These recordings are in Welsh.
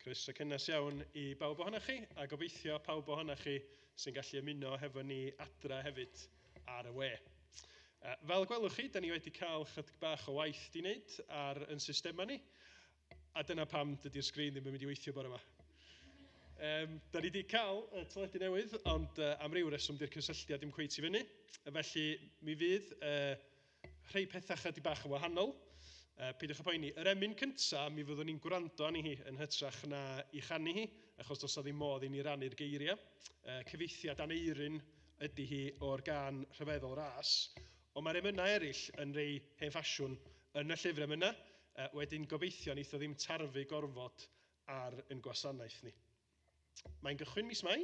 Croeso cynnes iawn i bawb ohonoch chi, a gobeithio pawb ohonoch chi sy'n gallu ymuno hefo ni adra hefyd ar y we. Fel gwelwch chi, da ni wedi cael chydig bach o waith di wneud ar yn systema ni, a dyna pam dydy'r sgrin ddim yn mynd i weithio bore yma. Da ni wedi cael y teledu newydd, ond am ryw reswm di'r cysylltiad ddim cweit i fyny. Felly mi fydd rhai pethau chydig bach yn wahanol. Peidiwch â poeni. Yr emyn cyntaf, mi fyddwn ni'n gwrando arni hi yn hytrach na i chanu hi, achos does 'na ddim modd i ni rannu'r geiriau. Cyfieithiad Aneirin ydy hi o'r gân Rhyfeddol Ras, ond mae'r emynau eraill yn rei hen ffasiwn yn y llyfr emynau, wedyn gobeithio wneith o ddim tarfu gorfod ar yn gwasanaeth ni. Mae'n gychwyn mis Mai,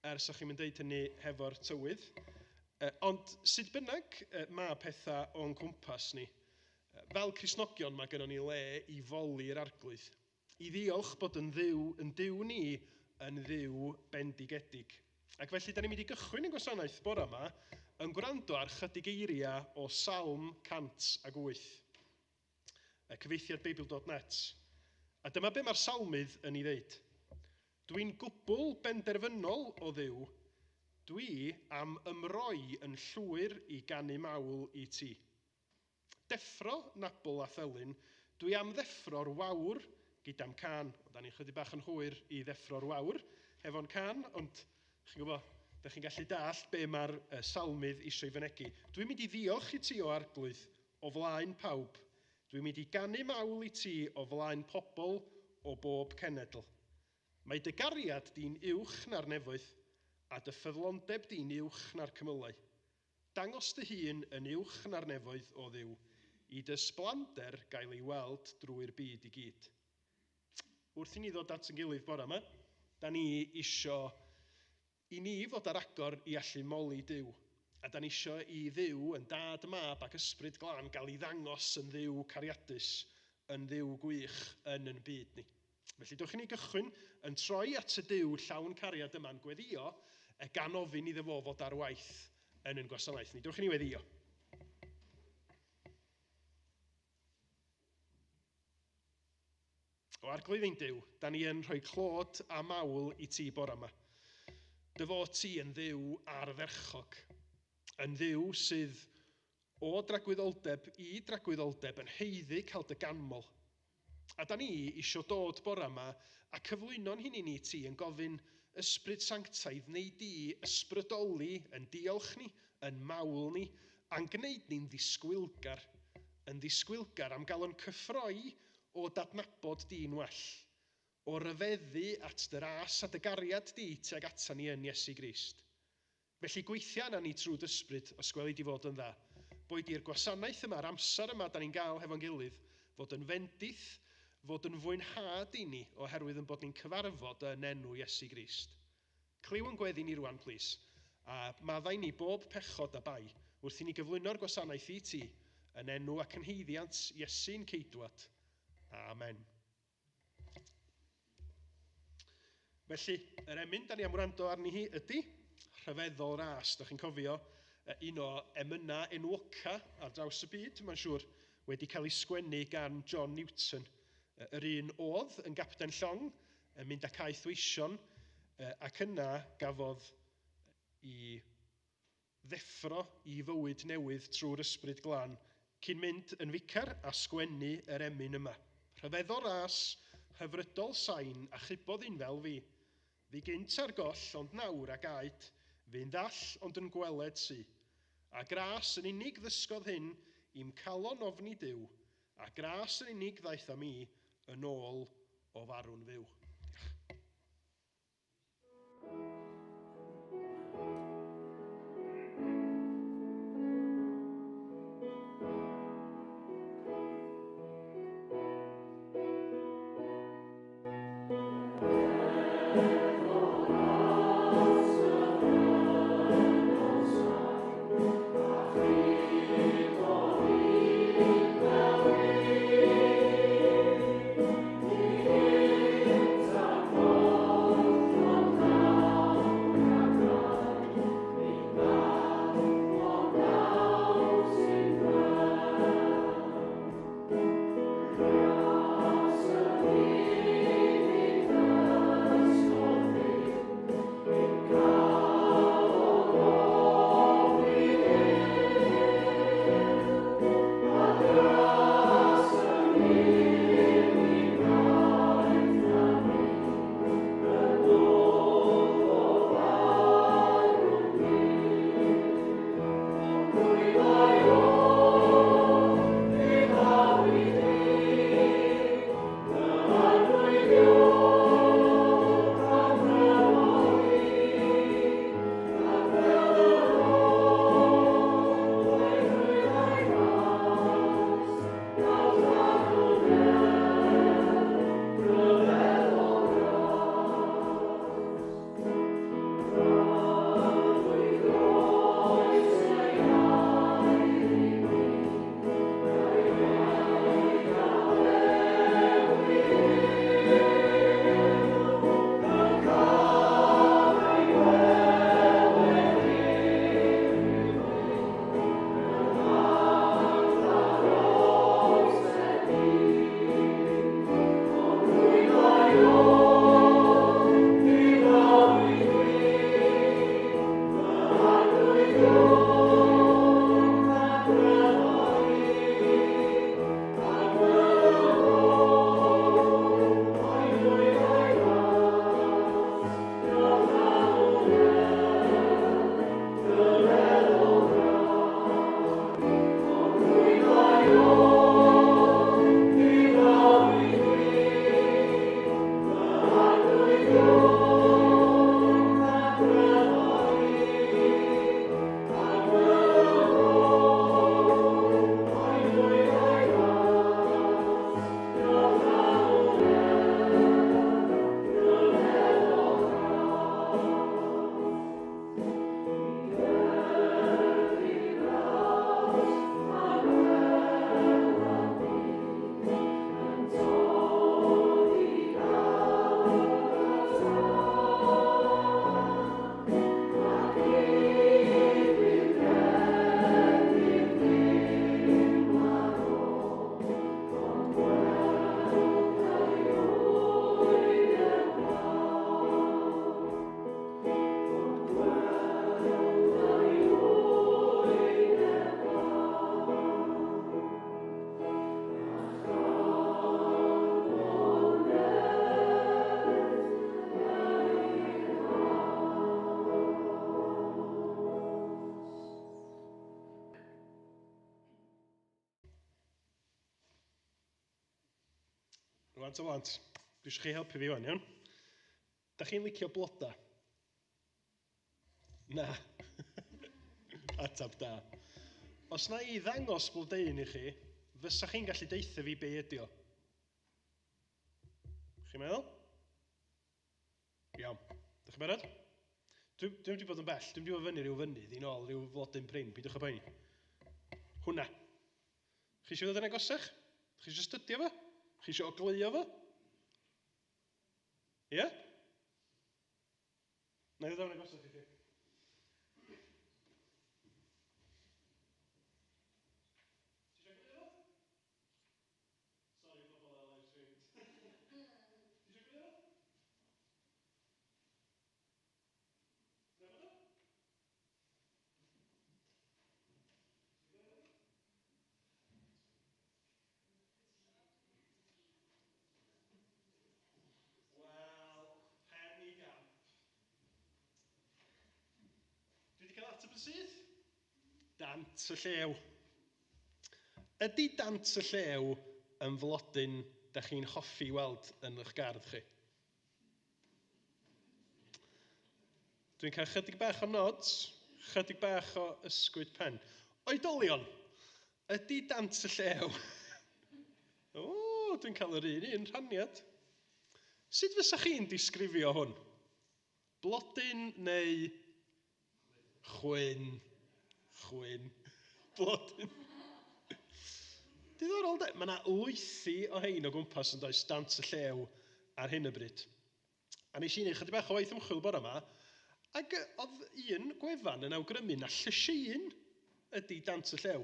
ers o'ch chi'n mynd deud hynny hefo'r tywydd, ond sut bynnag mae pethau o'n cwmpas ni. Fel Cristnogion mae gennon ni le i foli'r arglwydd, i ddiolch bod yn Dduw, yn Duw ni, yn Dduw bendigedig. Ac felly, da ni'n mynd i gychwyn yn gwasanaeth bore yma yn gwrando ar chydig eiriau o Salm 108, y cyfieithiad Beibl.net. A dyma be mae'r salmydd yn ei ddeud. Dwi'n gwbl benderfynol o Dduw, dwi am ymroi yn llwyr i ganu mawl i ti. Deffro, nabl a thelyn, dwi am ddeffro'r wawr gyda'm cân. Da ni'n chydig bach yn hwyr i ddeffro'r wawr hefo'n cân, ond chi'n gwybod, da chi'n gallu dallt be mae'r salmydd eisiau fynegi. Dwi'n mynd i ddiolch i ti o arglwydd o flaen pawb. Dwi'n mynd i ganu mawl i ti o flaen pobl o bob cenedl. Mae dy gariad di'n uwch na'r nefoedd, a dy ffyddlondeb di'n uwch na'r cymylau. Dangos dy hun yn uwch na'r nefoedd o Dduw, i dy sblander gael ei weld drwy'r byd i gyd. Wrth i ni ddod at yn gilydd bore yma, da ni isio i ni fod ar agor i allu moli Duw. A da ni isio i Dduw yn dad, mab ac ysbryd glân gael ei ddangos yn Dduw cariadus, yn Dduw gwych yn yn byd ni. Felly, dewch i ni gychwyn yn troi at y Duw llawn cariad yma'n gweddio, gan ofyn iddo fo fod ar waith yn yn gwasanaeth ni. Dewch i ni weddio. O arglwydd ein Duw, da ni yn rhoi clod a mawl i ti bore yma. Dy fod ti yn Dduw ardderchog, yn Dduw sydd o dragwyddoldeb i dragwyddoldeb yn haeddu cael dy ganmol. A da ni isio dod bore yma a cyflwyno'n hunain i ti yn gofyn ysbryd sanctaidd neu di ysbrydoli yn diolch ni, yn mawl ni, a'n gwneud ni'n ddisgwylgar, yn ddisgwylgar am gael yn cyffroi o dadnabod di'n well, o ryfeddu at dy ras a dy gariad di tuag ata ni yn Iesu Grist. Felly gweithia yna ni trwy ysbryd, os gweli di fod yn dda. Boed i'r gwasanaeth yma, yr amser yma da ni'n gael hefo'n gilydd, fod yn fendith, fod yn fwynhad i ni oherwydd yn bod ni'n cyfarfod yn enw Iesu Grist. Clyw yn gweddi ni rwan, plis, a maddau ni bob pechod a bai wrth i ni gyflwyno'r gwasanaeth i ti yn enw ac yn haeddiant Iesu'n ceidwad. Amen. Felly, yr emyn da ni am wrando arni hi ydy Rhyfeddol Ras. Da chi'n cofio un o emynau enwoca ar draws y byd, mae'n siŵr, wedi cael ei sgwennu gan John Newton. Yr un oedd yn gapten llong, yn mynd â caeth weision, ac yna gafodd i ddeffro i fywyd newydd trwy'r ysbryd glân, cyn mynd yn ficar a sgwennu yr emyn yma. Rhyfeddol ras, hyfrydol sain, a chubodd un fel fi. Fi gynt ar goll, ond nawr ag aed, fi'n ddall ond yn gweled sy. A gras yn unig ddysgodd hyn i'm calon ofni Duw, a gras yn unig ddaeth â mi yn ôl o farw'n fyw. Diolch. Thank you. Rwan ta blant, dwi eisiau chi helpu fi wan, iawn? Da chi'n licio bloda? Na. Ateb da. Os na i ddangos blodeuyn i chi, fysa chi'n gallu deutha fi be ydi o? Chi'n meddwl? Iawn. Dych chi'n barod? Dwi, dwi wedi bod yn bell. Dwi'n wedi bod fyny rhyw fynydd i nôl rhyw flodyn prin. Peidiwch â poeni. Hwna. Chi eisiau ddod yn agosach? Chi eisiau stydio fo? Chi eisiau ogleuo fo? Ie? Yeah? Na i ddod yn agosach i chi. Ti eisiau gwylio fo? Sori bobl ar live stream. Ti eisiau gwylio fo? Ti'n nabod o? Wel, pen i gamp. Dwi wedi cael ateb yn syth. Dant y llew. Ydy dant y llew yn flodyn da chi'n hoffi weld yn eich gardd chi? Dwi'n cael chydig bach o nods, chydig bach o ysgwyd pen. Oedolion, ydy dant y llew? O, dwi'n cael yr un un rhaniad. Sut fysa chi'n disgrifio hwn? Blodyn neu chwyn? Chwyn. Blodyn. Diddorol, de? Mae yna lwythi o hein o gwmpas yn does, dant y llew ar hyn o bryd. A nes i wneud chydig bach o waith ymchwil bore yma, ac oedd un gwefan yn awgrymu na llysieuyn ydy dant y llew.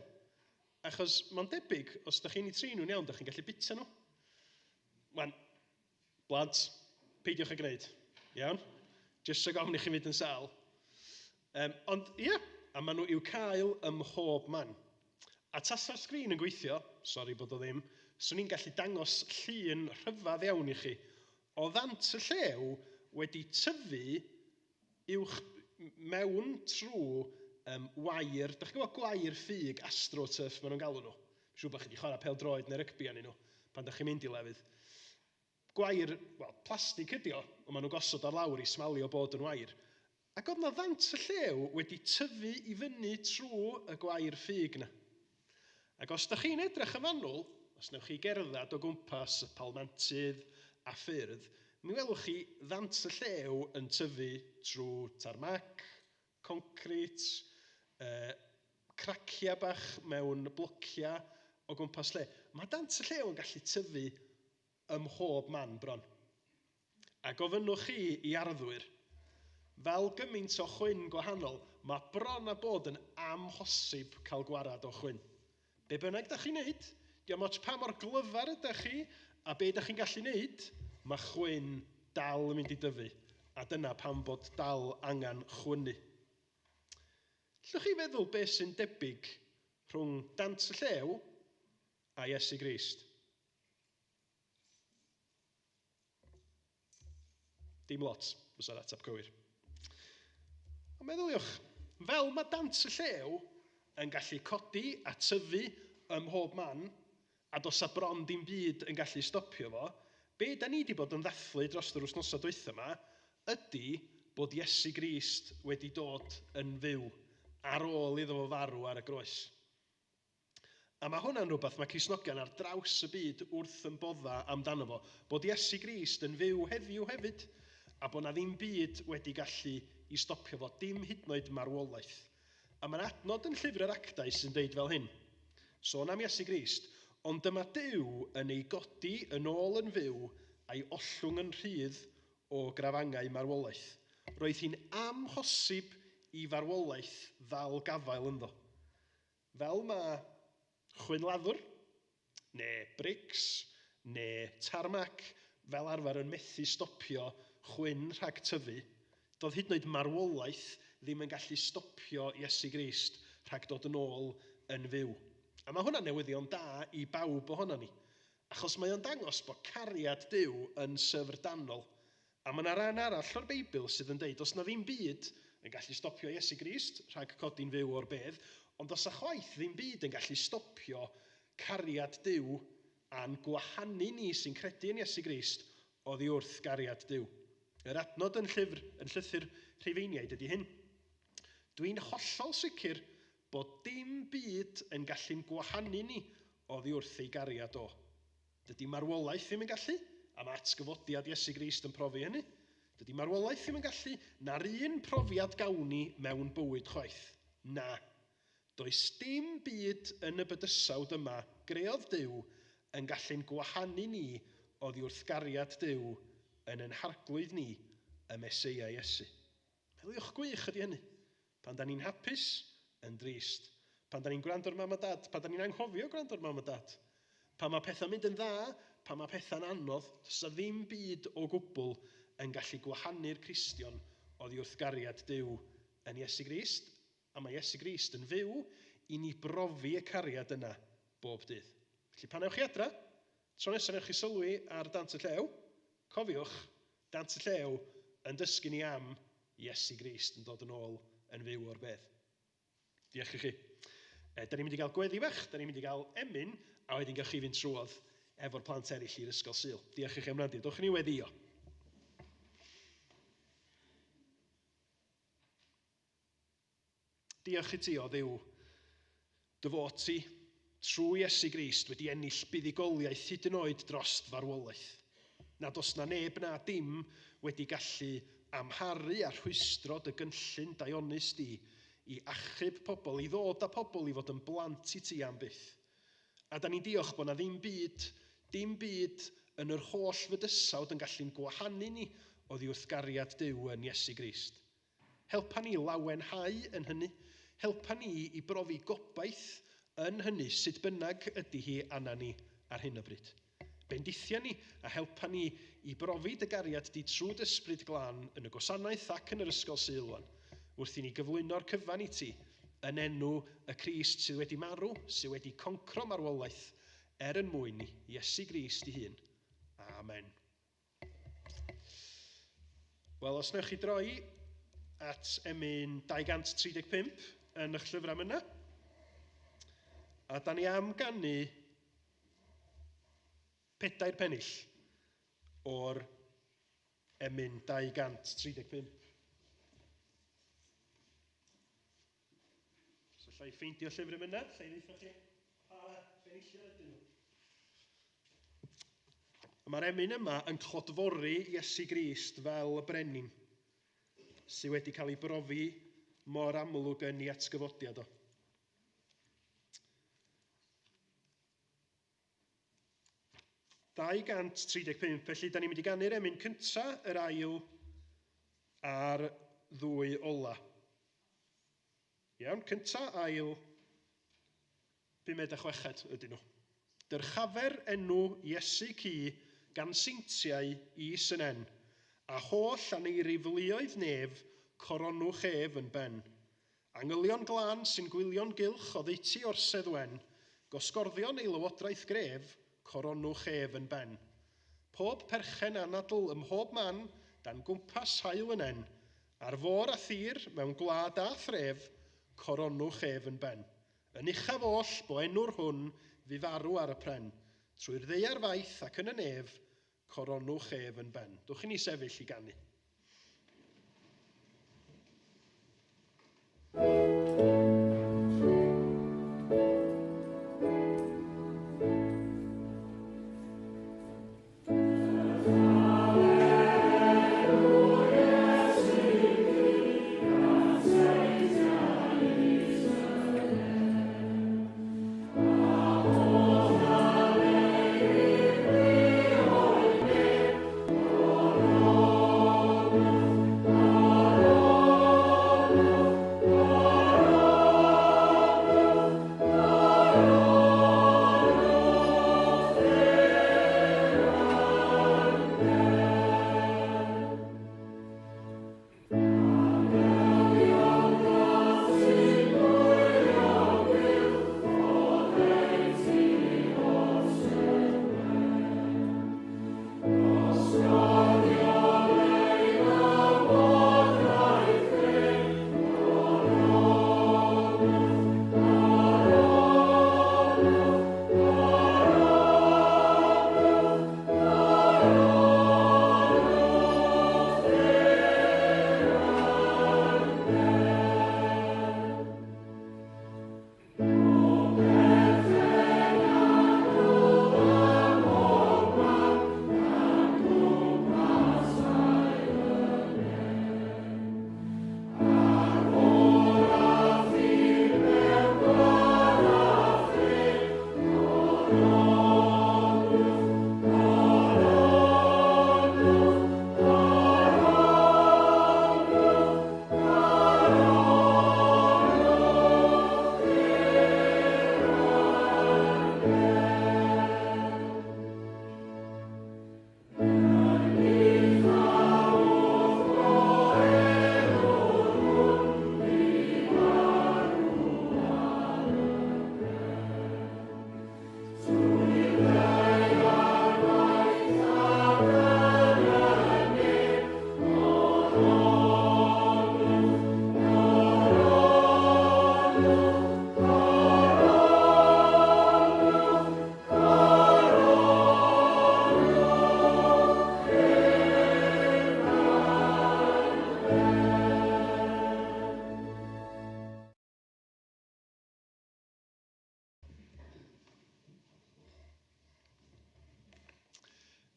Achos mae'n debyg, os da chi'n eu trin nhw'n iawn, da chi'n gallu bita nhw. Wan, Blant, peidiwch â gwneud. Iawn? Jyst rhag ofn i chi fynd yn sâl. Um, ond ie, yeah, a maen nhw i'w cael ym mhob man. A tasa'r sgrin yn gweithio, sori bod o ddim, swn i'n gallu dangos llun rhyfedd iawn i chi o ddant y llew wedi tyfu uwch mewn trwy um, wair, dych chi'n gwybod gwair ffug astroturf maen nhw'n galw nhw? Siŵr bod chi wedi chwarae pêl-droed neu rygbi arnyn nhw pan dych chi'n mynd i lefydd. Gwair, wel, plastig ydi o, ond maen nhw'n gosod ar lawr i smalio bod yn wair. Ac oedd 'na ddant y llew wedi tyfu i fyny trwy y gwair ffug 'na. Ac os dych chi'n edrych yn fanwl, os wnewch chi gerdded o gwmpas y palmentydd a ffyrdd, mi welwch chi ddant y llew yn tyfu trwy tarmac, concrit, craciau bach mewn blociau o gwmpas lle. Mae dant y llew yn gallu tyfu ym mhob man bron. A gofynnwch chi i arddwyr, fel gymaint o chwyn gwahanol, mae bron â bod yn amhosib cael gwarad o chwyn. Be bynnag da chi'n neud, diom ots pa mor glyfar ydych chi a be da chi'n gallu neud, mae chwyn dal yn mynd i dyfu, a dyna pam bod dal angen chwynnu. Llwch chi feddwl be sy'n debyg rhwng dant y llew a Iesu Grist? Dim lot, fysa'r ateb cywir. Ond meddyliwch, fel mae dant y llew yn gallu codi a tyfu ym mhob man, a does 'a bron dim byd yn gallu stopio fo, be da ni 'di bod yn ddathlu dros yr wythnosau dwytha 'ma ydy bod Iesu Grist wedi dod yn fyw ar ôl iddo fo farw ar y groes. A mae hwnna'n rhywbeth mae Cristnogion ar draws y byd wrth yn bodda amdano fo, bod Iesu Grist yn fyw heddiw hefyd, a bod 'na ddim byd wedi gallu i stopio fo, dim hyd yn oed marwolaeth. A mae'n adnod yn Llyfr yr Actau sy'n deud fel hyn, sôn am Iesu Grist, Ond dyma Duw yn ei godi yn ôl yn fyw a'i ollwng yn rhydd o grafangau marwolaeth. Roedd hi'n amhosib i farwolaeth ddal gafael ynddo. Fel mae chwynladdwr, neu brics, neu tarmac fel arfer yn methu stopio chwyn rhag tyfu, doedd hyd yn oed marwolaeth ddim yn gallu stopio Iesu Grist rhag dod yn ôl yn fyw. A mae hwnna'n newyddion da i bawb ohonon ni, achos mae o'n dangos bod cariad Duw yn syfrdanol. A mae 'na ran arall o'r Beibl sydd yn deud does 'na ddim byd yn gallu stopio Iesu Grist rhag codi'n fyw o'r bedd, ond does 'na chwaith ddim byd yn gallu stopio cariad Duw a'n gwahanu ni sy'n credu yn Iesu Grist oddi wrth gariad Duw. Yr adnod yn llyfr, yn llythyr Rhufeiniaid ydy hyn. Dwi'n hollol sicr bod dim byd yn gallu'n gwahanu ni oddi wrth ei gariad o. Dydy marwolaeth ddim yn gallu, a mae atgyfodiad Iesu Grist yn profi hynny. Dydy marwolaeth ddim yn gallu, na'r un profiad gawn ni mewn bywyd chwaith. Na. Does dim byd yn y bydysawd yma greodd Duw yn gallu'n gwahanu ni oddi wrth gariad Duw yn ein Harglwydd ni, y Meseia Iesu. Meddyliwch gwych ydy hynny. Pan da ni'n hapus, yn drist. Pan da ni'n gwrando ar mam a dad, pan da ni'n anghofio gwrando ar mam a dad. Pan mae pethau'n mynd yn dda, pan mae pethau'n anodd, does 'na ddim byd o gwbl yn gallu gwahanu'r Cristion oddi wrth gariad Duw yn Iesu Grist. A mae Iesu Grist yn fyw i ni brofi y cariad yna bob dydd. Felly pan ewch chi adra, tro nesaf newch chi sylwi ar Dant y Llew, cofiwch, Dant y Llew yn dysgu ni am Iesu Grist yn dod yn ôl yn fyw o'r bedd. Diolch i chi. E, da ni'n mynd i gael gweddi fach, da ni'n mynd i gael emyn, a wedyn gewch chi fynd trwodd efo'r plant eraill i'r ysgol Sul. Diolch i chi am wrando. Dowch i ni weddio. Diolch i ti, o Dduw, dy fod ti, trwy Iesu Grist, wedi ennill buddugoliaeth hyd yn oed drost farwolaeth. Nad oes na neb na dim wedi gallu amharu a rhwystro dy gynllun daionus di i achub pobl, i ddod â pobl i fod yn blant i ti am byth. A da ni'n diolch bod na ddim byd, dim byd yn yr holl fydysawd yn gallu'n gwahanu ni oddi wrth gariad Duw yn Iesu Grist. Helpa ni lawenhau yn hynny. Helpa ni i brofi gobaith yn hynny, sut bynnag ydy hi arna ni ar hyn o bryd. Bendithia ni a helpa ni i brofi dy gariad di trwy dy Ysbryd Glân yn y gwasanaeth ac yn yr Ysgol Sul wan, wrth i ni gyflwyno'r cyfan i ti, yn enw y Crist sydd wedi marw, sydd wedi concro marwolaeth er yn mwyn ni, Iesu Grist ei hun. Amen. Wel, os newch chi droi at emyn 235 yn eich llyfrau am yna, a da ni am ganu pedair pennill o'r emyn 235. So allai ffeindio llyfr y mynad, allai ddeutha chi pa benillion ydyn nhw. Mae'r emyn yma yn clodfori Iesu Grist fel y brenin sydd wedi cael ei brofi mor amlwg yn ei atgyfodiad o. 235, felly da ni'n mynd i ganu'r emyn cynta, yr ail a'r ddwy ola. Iawn, cynta, ail, pumed a chweched ydyn nhw. Dyrchafer enw Iesu cu gan seintiau is yn en, a holl aneiri fluoedd nef, coronwch ef yn ben. Angylion glân sy'n gwylio'n gylch oddeutu orsedd wen, gosgorddion ei lywodraeth gref, coronwch ef yn ben. Pob perchen anadl ym mhob man, dan gwmpas haul yn en, ar fôr a thir, mewn gwlad a thref, coronwch ef yn ben. Yn uchaf oll, bo enw'r hwn fu farw ar y pren, trwy'r ddaear faith ac yn y nef, coronwch ef yn ben. Dwch i ni sefyll i ganu.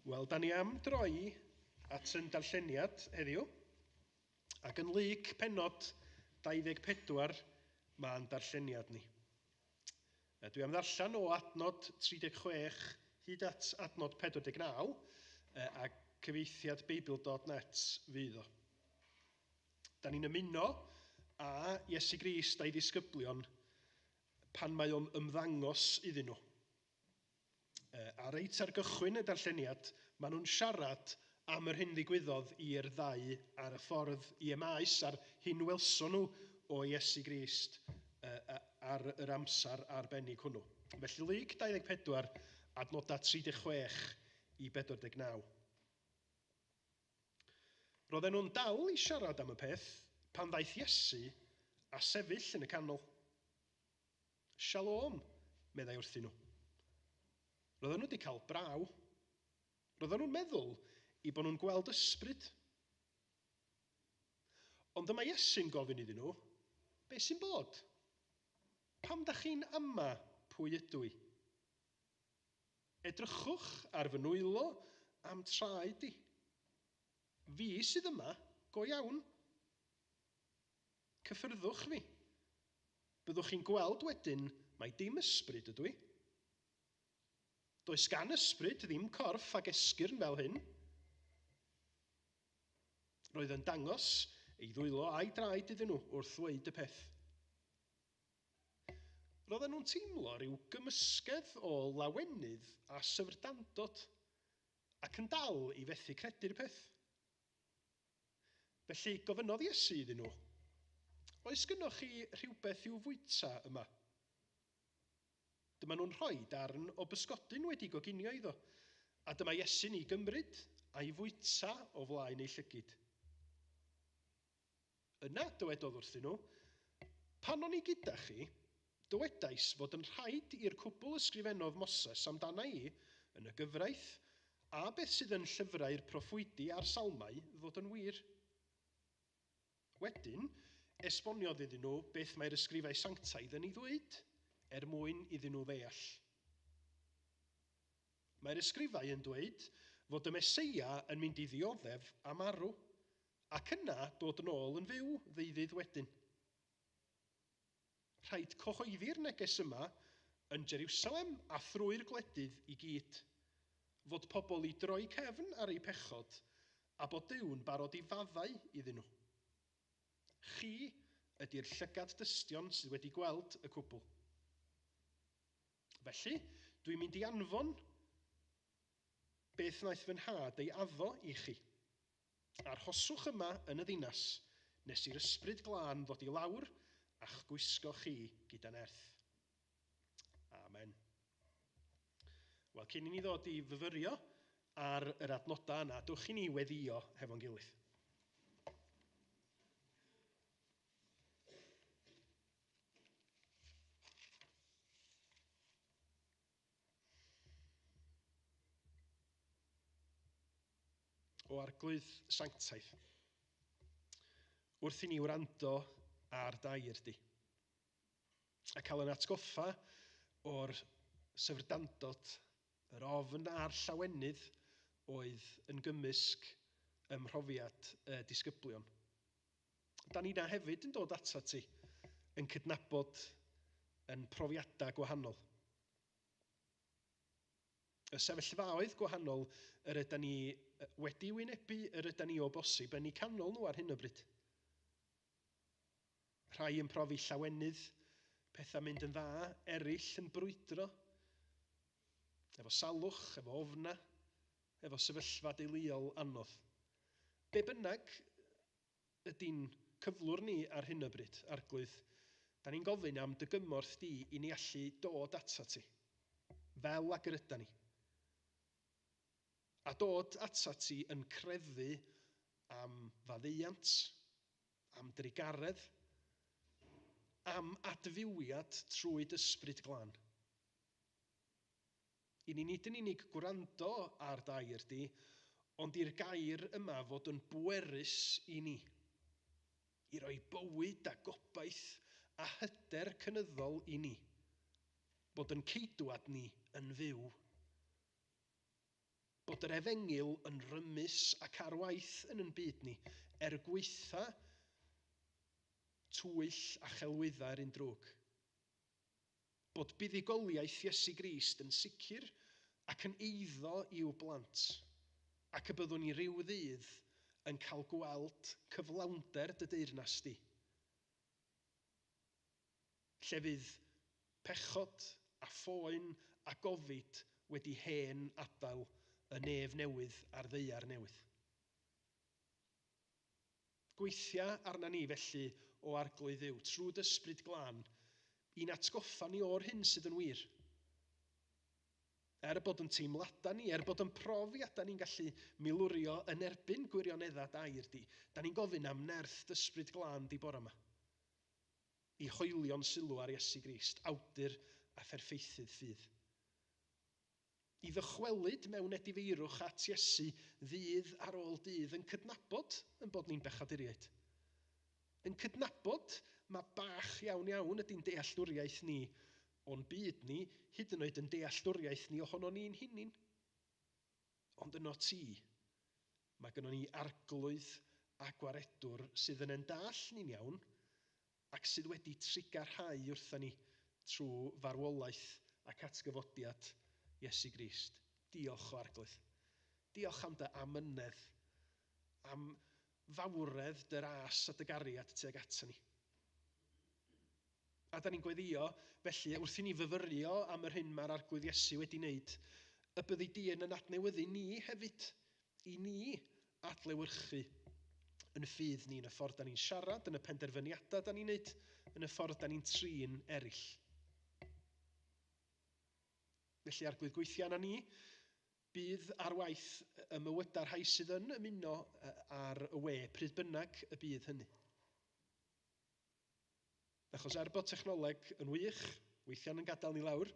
Wel, da ni am droi at yn darlleniad heddiw, ac yn Luc pennod 24 mae'n darlleniad ni. Dwi am ddarllen o adnod 36 hyd at adnod 49 a cyfieithiad Beibl.net fydd o. Da ni'n ymuno â Iesu Grist a'i ddisgyblion pan mae o'n ymddangos iddyn nhw. A reit ar gychwyn y darlleniad, maen nhw'n siarad am yr hyn ddigwyddodd i'r ddau ar y ffordd i Emaus, a'r hyn welson nhw o Iesu Grist ar yr amser arbennig hwnnw. Felly Luc 24, adnodau 36 i 49. Roedden nhw'n dal i siarad am y peth pan ddaeth Iesu a sefyll yn y canol. Shalom, meddai wrthyn nhw. Roedden nhw wedi cael braw. Roedden nhw'n meddwl i bod nhw'n gweld ysbryd. Ond dyma Iesu'n gofyn iddyn nhw, be sy'n bod? Pam da chi'n ama pwy ydw i? Edrychwch ar fy nwylo a'm traed i. Fi sydd yma, go iawn. Cyffyrddwch fi. Byddwch chi'n gweld wedyn mai dim ysbryd ydw i. Does gan ysbryd ddim corff ag esgyrn fel hyn. Roedd yn dangos ei ddwylo a'i draed iddyn nhw wrth ddweud y peth. Roedden nhw'n teimlo rhyw gymysgedd o lawenydd a syfrdandod, ac yn dal i fethu credu'r peth. Felly gofynnodd Iesu iddyn nhw, Oes gynnoch chi rhywbeth i'w fwyta yma? Dyma nhw'n rhoi darn o bysgodyn wedi goginio iddo, a dyma Iesu'n ei gymryd a'i fwyta o flaen eu llygid. Yna dywedodd wrthyn nhw, Pan o'n i gyda chi, dywedais fod yn rhaid i'r cwbl ysgrifennodd Moses amdana i yn y gyfraith a beth sydd yn llyfrau'r proffwydi a'r salmau ddod yn wir. Wedyn, esboniodd iddyn nhw beth mae'r ysgrifau sanctaidd yn ei ddweud, er mwyn iddyn nhw ddeall. Mae'r ysgrifau yn dweud fod y Meseia yn mynd i ddioddef a marw, ac yna dod yn ôl yn fyw ddeuddydd wedyn. Rhaid cyhoeddi'r neges yma yn Jeriwsalem a thrwy'r gwledydd i gyd, fod pobl i droi cefn ar eu pechod a bod Duw'n barod i faddau iddyn nhw. Chi ydy'r llygad dystion sydd wedi gweld y cwbl. Felly, dwi'n mynd i anfon beth wnaeth fy nhad ei addo i chi. Arhoswch yma yn y ddinas nes i'r Ysbryd Glân ddod i lawr a'ch gwisgo chi gyda nerth. Amen. Wel, cyn i ni ddod i fyfyrio ar yr adnodau yna, dwch i ni weddio hefo'n gilydd. O Arglwydd Sanctaidd, wrth i ni wrando ar dair di, a cael yn atgoffa o'r syfrdandod, yr ofn a'r llawenydd oedd yn gymysg ym mhrofiad y disgyblion. Da ni na hefyd yn dod atat ti, yn cydnabod yn profiadau gwahanol. Y sefyllfaoedd gwahanol yr yda ni wedi wynebu, yr yda ni o bosib yn eu canol nhw ar hyn o bryd. Rhai yn profi llawenydd, pethau mynd yn dda, eraill yn brwydro, efo salwch, efo ofna, efo sefyllfa deuluol anodd. Be bynnag ydy'n cyflwr ni ar hyn o bryd, Arglwydd, da ni'n gofyn am dy gymorth di i ni allu dod atat ti, fel ag yr yda ni. A dod atat ti yn crefu am faddeuant, am drugaredd, am adfywiad trwy dy Ysbryd Glân. I ni nid yn unig gwrando ar dair di, ond i'r gair yma fod yn bwerus i ni, i roi bywyd a gobaith a hyder cynyddol i ni, bod yn ceidwad ni yn fyw. Bod yr efengyl yn rymus ac ar waith yn yn byd ni, er gwaetha twyll a chelwyddau'r un drwg. Bod buddugoliaeth Iesu Grist yn sicr ac yn eiddo i'w blant, ac y byddwn ni ryw ddydd yn cael gweld cyflawnder dy deyrnas di, lle fydd pechod a phoen a gofid wedi hen adael y nef newydd a'r ddaear newydd. Gweithia arna ni felly, o Arglwydd Dduw, trwy d'Ysbryd Glân, i'n atgoffa ni o'r hyn sydd yn wir. Er bod yn teimladau ni, er bod yn profiadau ni'n gallu milwrio yn erbyn gwirioneddau d'air di, da ni'n gofyn am nerth d'Ysbryd Glân di bore yma. I hoelio'n sylw ar Iesu Grist, awdur a pherffeithydd ffydd. I ddychwelyd mewn edifeirwch at Iesu ddydd ar ôl dydd yn cydnabod yn bod ni'n bechaduriaid. Yn cydnabod ma bach iawn iawn ydy'n dealltwriaeth ni o'n byd ni, hyd yn oed yn dealltwriaeth ni ohono ni'n hunin. Ond yno ti, mae gynnon ni Arglwydd a Gwaredwr sydd yn ein dall ni'n iawn ac sydd wedi trugarhau wrtha ni trwy farwolaeth ac atgyfodiad Iesu Grist. Diolch o Arglwydd. Diolch am dy amynedd, am fawredd dy ras a dy gariad tuag ato ni. A da ni'n gweddio, felly, wrth i ni fyfyrio am yr hyn mae'r Arglwydd Iesu wedi wneud, y byddi di yn yn adnewyddu ni hefyd, i ni adlewyrchu yn ffydd ni, yn y ffordd da ni'n siarad, yn y penderfyniadau da ni'n wneud, yn y ffordd da ni'n trin eraill. Felly, Arglwydd, gweithio arna ni, bydd ar waith y mywydau rhai sydd yn ymuno ar y we, pryd bynnag y bydd hynny. Achos er bod technoleg yn wych, weithiau'n yn gadael ni lawr,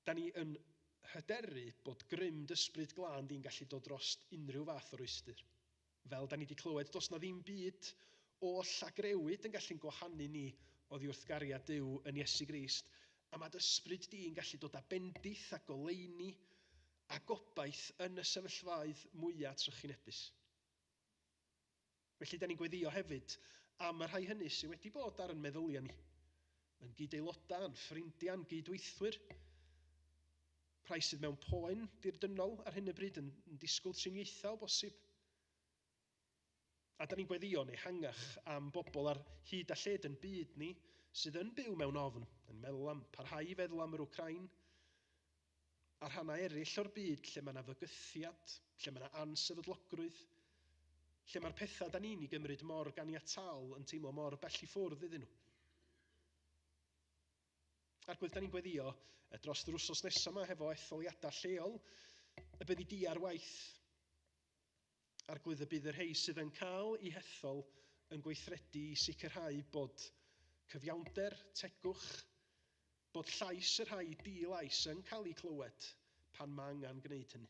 da ni yn hyderu bod grym d'Ysbryd Glân di'n gallu dod dros unrhyw fath o rwystr. Fel da ni wedi clywed, does na ddim byd oll a grewyd yn gallu'n gwahanu ni oddi wrth gariad Duw yn Iesu Grist, a mae d'Ysbryd di'n gallu dod â bendith a goleuni a gobaith yn y sefyllfaoedd mwyaf trychinebus. Felly, da ni'n gweddio hefyd am y rhai hynny sydd wedi bod ar yn meddyliau ni, yn gyd-aelodau, yn ffrindiau, yn gydweithwyr, rhai sydd mewn poen dirdynnol ar hyn o bryd yn, yn disgwyl triniaethau o bosib. A da ni'n gweddio'n ehangach am bobl ar hyd a lled yn byd ni sydd yn byw mewn ofn, yn meddwl am parhau i feddwl am yr Wcrain, a rhannau eraill o'r byd lle mae yna fygythiad, lle mae yna ansefydlogrwydd, lle mae'r pethau da ni'n ei gymryd mor ganiataol yn teimlo mor bell i ffwrdd iddyn nhw. Arglwydd, da ni'n gweddio dros yr wsos nesaf yma hefo etholiadau lleol, y byddi di ar waith. Arglwydd, y bydd y rhai sydd yn cael eu hethol yn gweithredu i sicrhau bod cyfiawnder, tegwch, bod llais y rhai di-lais yn cael eu clywed pan mae angen gwneud hynny.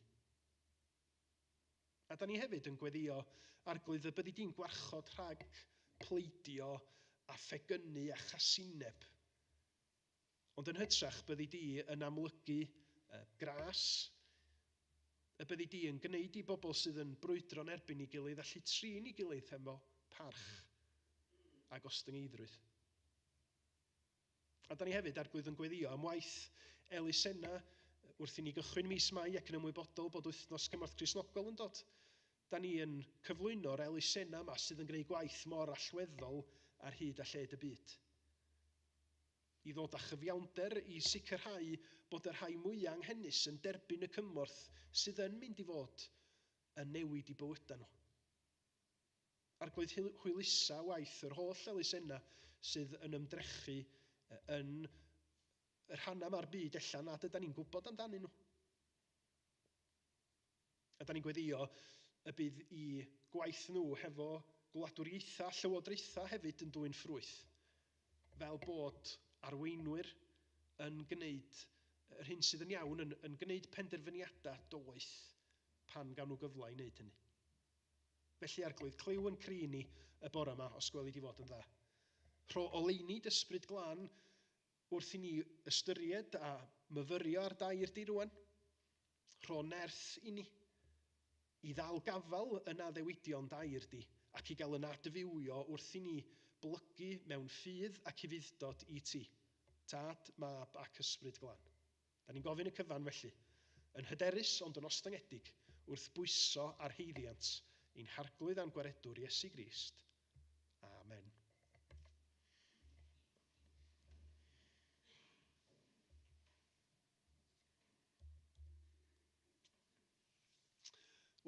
A da ni hefyd yn gweddio, Arglwydd, y byddi di'n gwarchod rhag pleidio a phegynnu a chasineb. Ond yn hytrach, byddi di yn amlygu gras, y byddi di yn gwneud i bobl sydd yn brwydro'n erbyn ei gilydd allu trin ei gilydd hefo parch a gostyngeiddrwydd. A da ni hefyd, Arglwydd, yn gweddio am waith elusennau wrth i ni gychwyn mis Mai ac yn ymwybodol bod Wythnos Cymorth Cristnogol yn dod. Da ni yn cyflwyno'r elusennau yma sydd yn gwneud gwaith mor allweddol ar hyd a lled y byd. I ddod â chyfiawnder i sicrhau bod y rhai mwyaf anghenus yn derbyn y cymorth sydd yn mynd i fod yn newid i bywydau nhw. Arglwydd, hwylusa waith yr holl elusennau sydd yn ymdrechu yn y rhannau yma'r byd ella nad ydan ni'n gwybod amdanyn nhw. A da ni'n gweddio y bydd i gwaith nhw hefo gwladwriaethau, llywodraethau hefyd yn dwyn ffrwyth, fel bod arweinwyr yn gwneud yr hyn sydd yn iawn, yn, yn gwneud penderfyniadau doeth pan gawn nhw gyfle i wneud hynny. Felly, Arglwydd, clyw yn cri ni y bore yma, os gweli di fod yn dda. Rho oleuni d'Ysbryd Glân wrth i ni ystyried a myfyrio ar dair di rwan. Rho nerth i ni i ddal gafael yn addewidion dair di ac i gael yn adfywio wrth i ni blygu mewn ffydd ac ufudd-dod i ti, Tad, Mab ac Ysbryd Glân. Da ni'n gofyn y cyfan felly, yn hyderus ond yn ostyngedig, wrth bwyso ar haeddiant ein Harglwydd a'n Gwaredwr Iesu Grist. Amen.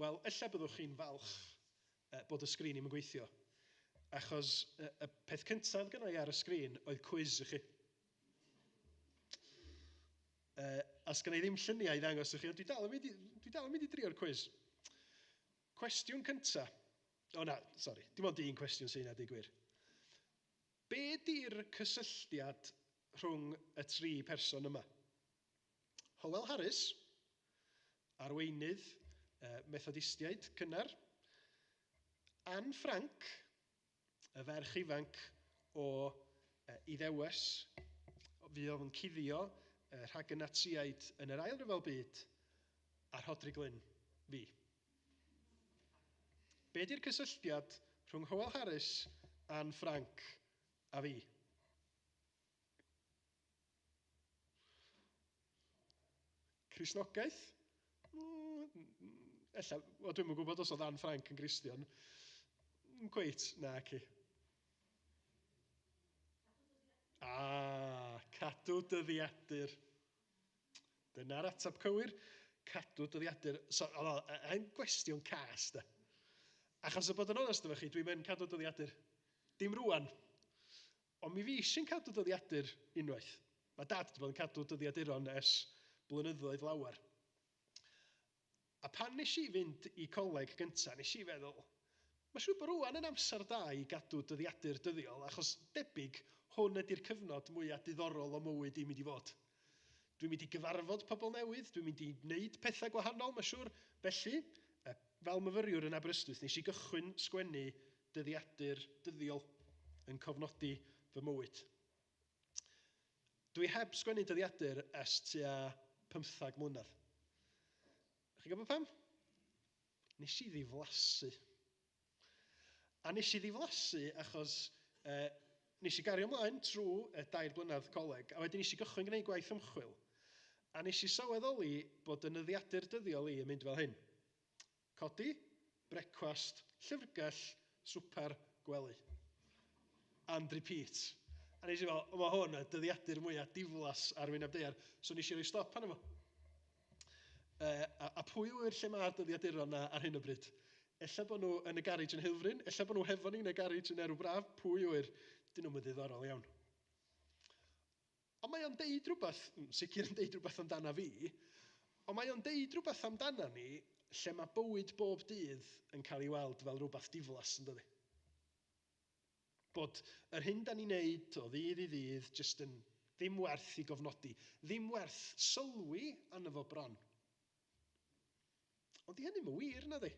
Wel, ella byddwch chi'n falch bod y sgrin ddim yn gweithio, achos y peth cyntaf oedd gynna i ar y sgrin oedd cwis i chi. A sgynna i ddim lluniau i ddangos i chi, ond dwi dal yn mynd i, dwi dal yn mynd i drio'r cwis. Cwestiwn cynta. O na, sori, dim ond un cwestiwn sy'n yna, deud gwir. Be di'r cysylltiad rhwng y tri person yma? Howell Harris, arweinydd Methodistiaid cynnar, Anne Frank, y ferch ifanc o Iddewes, fuodd yn cuddio rhag y Natsïaid yn yr Ail Ryfel Byd, a Rhodri Glyn, fi. Be di'r cysylltiad rhwng Howell Harris, Anne Frank a fi? Cristnogaeth? Ella, wel dwi'm yn gwybod os oedd Anne Frank yn Gristion. Cweit, na ci. Ah, cadw dyddiadur. Dyna'r ateb cywir. Cadw dyddiadur. So, oedd o, yn gwestiwn cas, de. Achos y bod yn onest efo chi, dwi'n mynd cadw dyddiadur. Dim rwan. Ond mi fues i'n cadw dyddiadur unwaith. Mae Dad wedi bod yn cadw dyddiaduron ers blynyddoedd lawer. A pan nes i fynd i coleg gynta, nes i feddwl, mae siŵr bod rwan yn amser da i gadw dyddiadur dyddiol, achos debyg hwn ydy'r cyfnod mwyaf diddorol o mywyd i'n mynd i fod. Dwi'n mynd i gyfarfod pobl newydd, dwi'n mynd i wneud pethau gwahanol, mae siŵr. Felly, fel myfyriwr yn Aberystwyth, nes i gychwyn sgwennu dyddiadur dyddiol yn cofnodi fy mywyd. Dwi heb sgwennu dyddiadur ers tua 15 mlynedd. Chi'n gwybod pam? Nes i ddiflasu. A nes i ddiflasu achos nes i gario ymlaen trwy y dair blynedd coleg, a wedyn nes i gychwyn gwneud gwaith ymchwil. A nes i sylweddoli bod y nyddiadur dyddiol i yn mynd fel hyn. Codi, brecwast, llyfrgell, swper, gwely. And repeat. A nes i fel, o, mae hwn y dyddiadur mwyaf diflas ar wyneb daear. So nes i roi stop arno fo. A pwy ŵyr lle mae'r dyddiaduron na ar hyn o bryd? Ella bod nhw yn y garej yn Heulfryn, ella bod nhw hefo ni yn y garej yn Erw Braf, pwy ŵyr? Dyn nhw'm yn ddiddorol iawn. Ond mae o'n deud rhywbeth, sicr yn deud rhywbeth amdana fi, ond mae o'n deud rhywbeth amdana ni lle mae bywyd bob dydd yn cael ei weld fel rhywbeth diflas, yn dydi? Bod yr hyn da ni'n neud o ddydd i ddydd jyst yn ddim werth i gofnodi, ddim werth sylwi arno fo bron. Ond di hynny'm yn wir, nadi?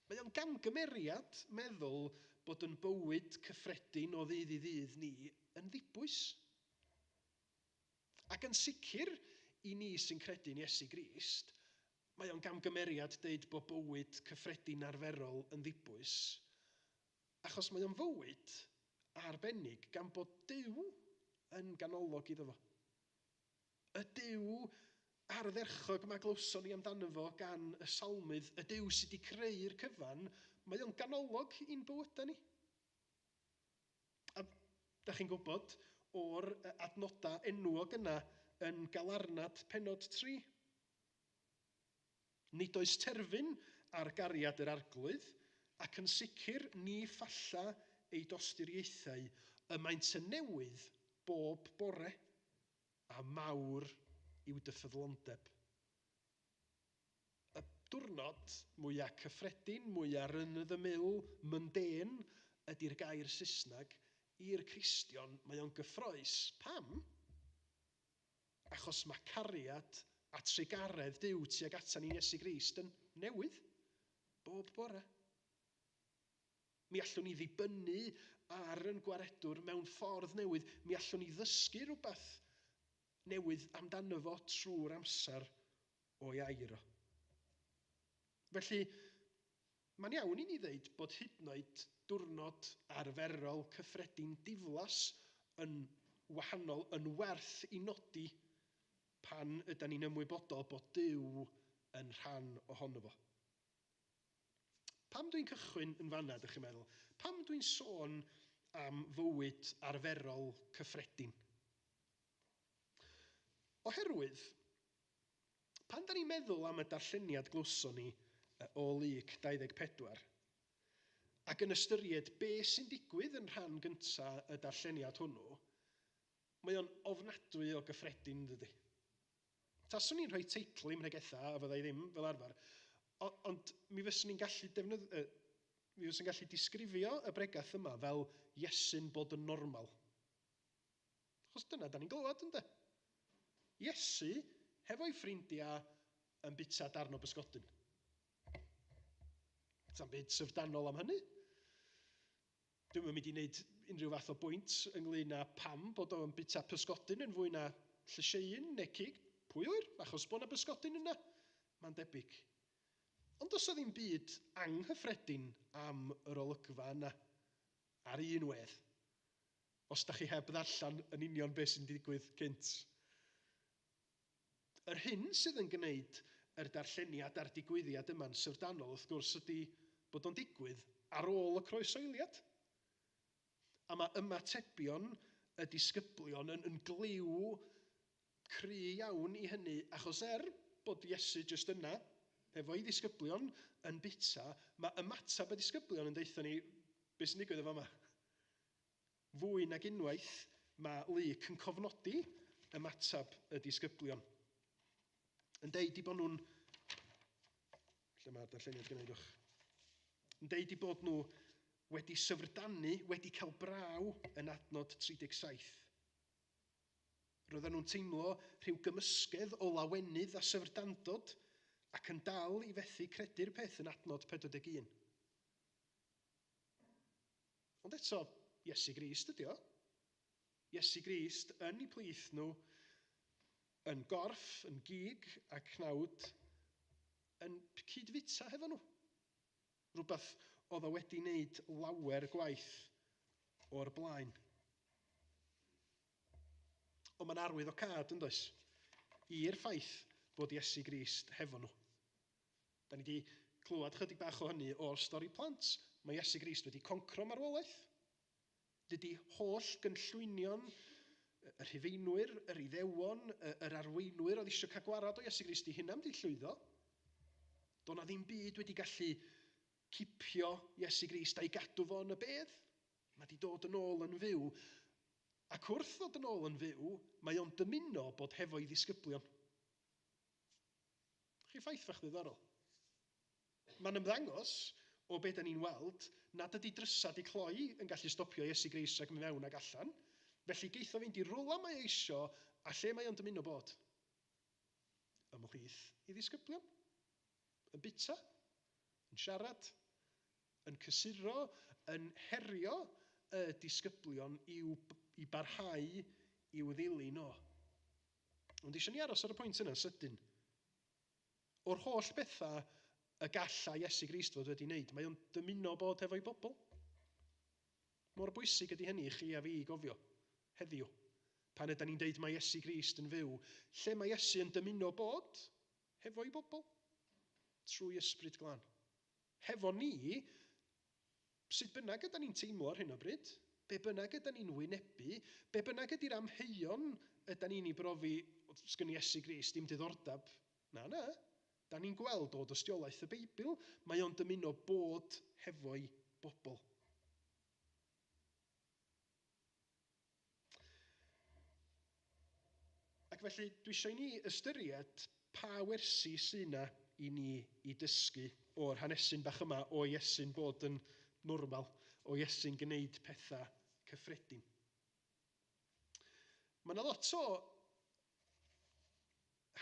Mae o'n gamgymeriad meddwl bod yn bywyd cyffredin o ddydd i ddydd ni yn ddibwys. Ac yn sicr, i ni sy'n credu'n Iesu Grist, mae o'n gamgymeriad deud bod bywyd cyffredin arferol yn ddibwys, achos mae o'n fywyd arbennig gan bod Duw yn ganolog iddo fo. Y Duw ardderchog 'ma glywson ni amdano fo gan y Salmydd, y Duw sydd wedi creu'r cyfan, mae o'n ganolog i'n bywydau ni. A da chi'n gwybod o'r adnodau enwog yna yn Galarnad pennod 3. Nid oes terfyn ar gariad yr Arglwydd, ac yn sicr ni phalla ei dosturiaethau, y maent yn newydd bob bore, a mawr yw dy ffyddlondeb. Y diwrnod mwya cyffredin, mwya run of the mill, mundane, ydy'r gair Saesneg, i'r Cristion mae o'n gyffrous. Pam? Achos mae cariad a trugaredd Duw tuag atan ni'n Iesu Grist yn newydd bob bore. Mi allwn ni ddibynnu ar yn Gwaredwr mewn ffordd newydd. Mi allwn ni ddysgu rhywbeth newydd amdano fo trwy'r amser o'i air o. Felly, mae'n iawn i ni ddeud bod hyd yn oed diwrnod arferol cyffredin diflas yn wahanol, yn werth i nodi pan ydan ni'n ymwybodol bod Duw yn rhan ohono fo. Pam dwi'n cychwyn yn fanna, dych chi'n meddwl? Pam dwi'n sôn am fywyd arferol cyffredin? Oherwydd, pan da ni'n meddwl am y darlleniad glywson ni o Luc 24, ac yn ystyried be sy'n digwydd yn rhan gynta y darlleniad hwnnw, mae o'n ofnadwy o gyffredin, dydy? Taswn i'n rhoi teitl i'm mhregetha, a fydda i ddim fel arfer, ond mi fyswn i'n gallu defnydd, mi fyswn i'n gallu disgrifio y bregath yma fel Iesu'n bod yn normal. Achos dyna da ni'n glywed, ynde? Iesu, hefo'i ffrindiau, yn bita darn o bysgodyn. Sa'm byd syfrdanol am hynny. Dwi'm yn mynd i wneud unrhyw fath o bwynt ynglyn â pam bod o'n bita pysgodyn yn fwy na llysieuyn neu cig. Pwy ŵyr? Achos bod 'na bysgodyn yna, mae'n debyg. Ond does 'na ddim byd anghyffredin am yr olygfa yna, ar un wedd, os da chi heb ddarllen yn union beth sy'n digwydd cynt. Yr hyn sydd yn gwneud yr darlleniad a'r digwyddiad yma'n syfrdanol, wrth gwrs, ydy bod o'n digwydd ar ôl y croesoeliad. A mae ymatebion y disgyblion yn, yn gliw cry iawn i hynny, achos er bod Iesu jyst yna, hefo'i ddisgyblion yn bita, mae ymateb y disgyblion yn deutha ni beth sy'n digwydd efo yma. Fwy nag unwaith, mae Luc yn cofnodi ymateb y disgyblion. Yn deud i bod nhw'n... Lle mae'r darlleniad gynnau, dwch? Yn deud i bod nhw wedi syfrdanu, wedi cael braw yn adnod 37. Roedden nhw'n teimlo rhyw gymysgedd o lawenydd a syfrdandod ac yn dal i fethu credu'r peth yn adnod 41. Ond eto, Iesu Grist ydy o. Iesu Grist yn eu plith nhw, yn gorff, yn gig a cnawd, yn cyd-fita hefo nhw. Rhywbeth oedd o wedi wneud lawer gwaith o'r blaen. Ond mae'n arwydd o cad, yn does? I'r ffaith bod Iesu Grist hefo nhw. Da ni wedi clywed chydig bach o hynny o'r stori plant. Mae Iesu Grist wedi concro marwolaeth. Dydy holl gynllwynion y Rhufeinwyr, yr Iddewon, yr arweinwyr oedd eisiau cael gwarad o Iesu Grist i hunan wedi llwyddo. Do na ddim byd wedi gallu cipio Iesu Grist a'i gadw fo yn y bedd. Mae wedi dod yn ôl yn fyw. Ac wrth ddod yn ôl yn fyw, mae o'n dymuno bod hefo'i ddisgyblion. Chi ffaith fach ddiddorol. Mae'n ymddangos, o be da ni'n weld, nad ydy drysau di cloi yn gallu stopio Iesu Grist rhag mynd mewn ag allan. Felly geith o fynd i rwla mae o isio a lle mae o'n dymuno bod. Ymhlith i ddisgyblion. Yn bita, yn siarad, yn cysuro, yn herio y disgyblion i'w, i barhau i'w ddilyn o. Ond eisiau ni aros ar y pwynt yna'n sydyn. O'r holl bethau y gallai Iesu Grist fod wedi wneud, mae o'n dymuno bod hefo'i bobl. Mor bwysig ydy hynny i chi a fi i gofio heddiw. Pan ydy ni'n deud mae Iesu Grist yn fyw, lle mae Iesu yn dymuno bod? Hefo'i bobl. Trwy Ysbryd Glân. Hefo ni, sut bynnag ydan ni'n teimlo ar hyn o bryd, be bynnag ydan ni'n wynebu, be bynnag ydy'r amheuon ydan ni'n ei brofi, sgyn Iesu Grist dim diddordeb. Na, na. Da ni'n gweld o dystiolaeth y Beibl, mae o'n dymuno bod hefo'i bobl. Ac felly, dwi eisiau i ni ystyried pa wersi sy'n na i ni i dysgu o'r hanesyn bach yma o Iesu'n bod yn normal, o Iesu'n gwneud pethau cyffredin. Mae yna lot o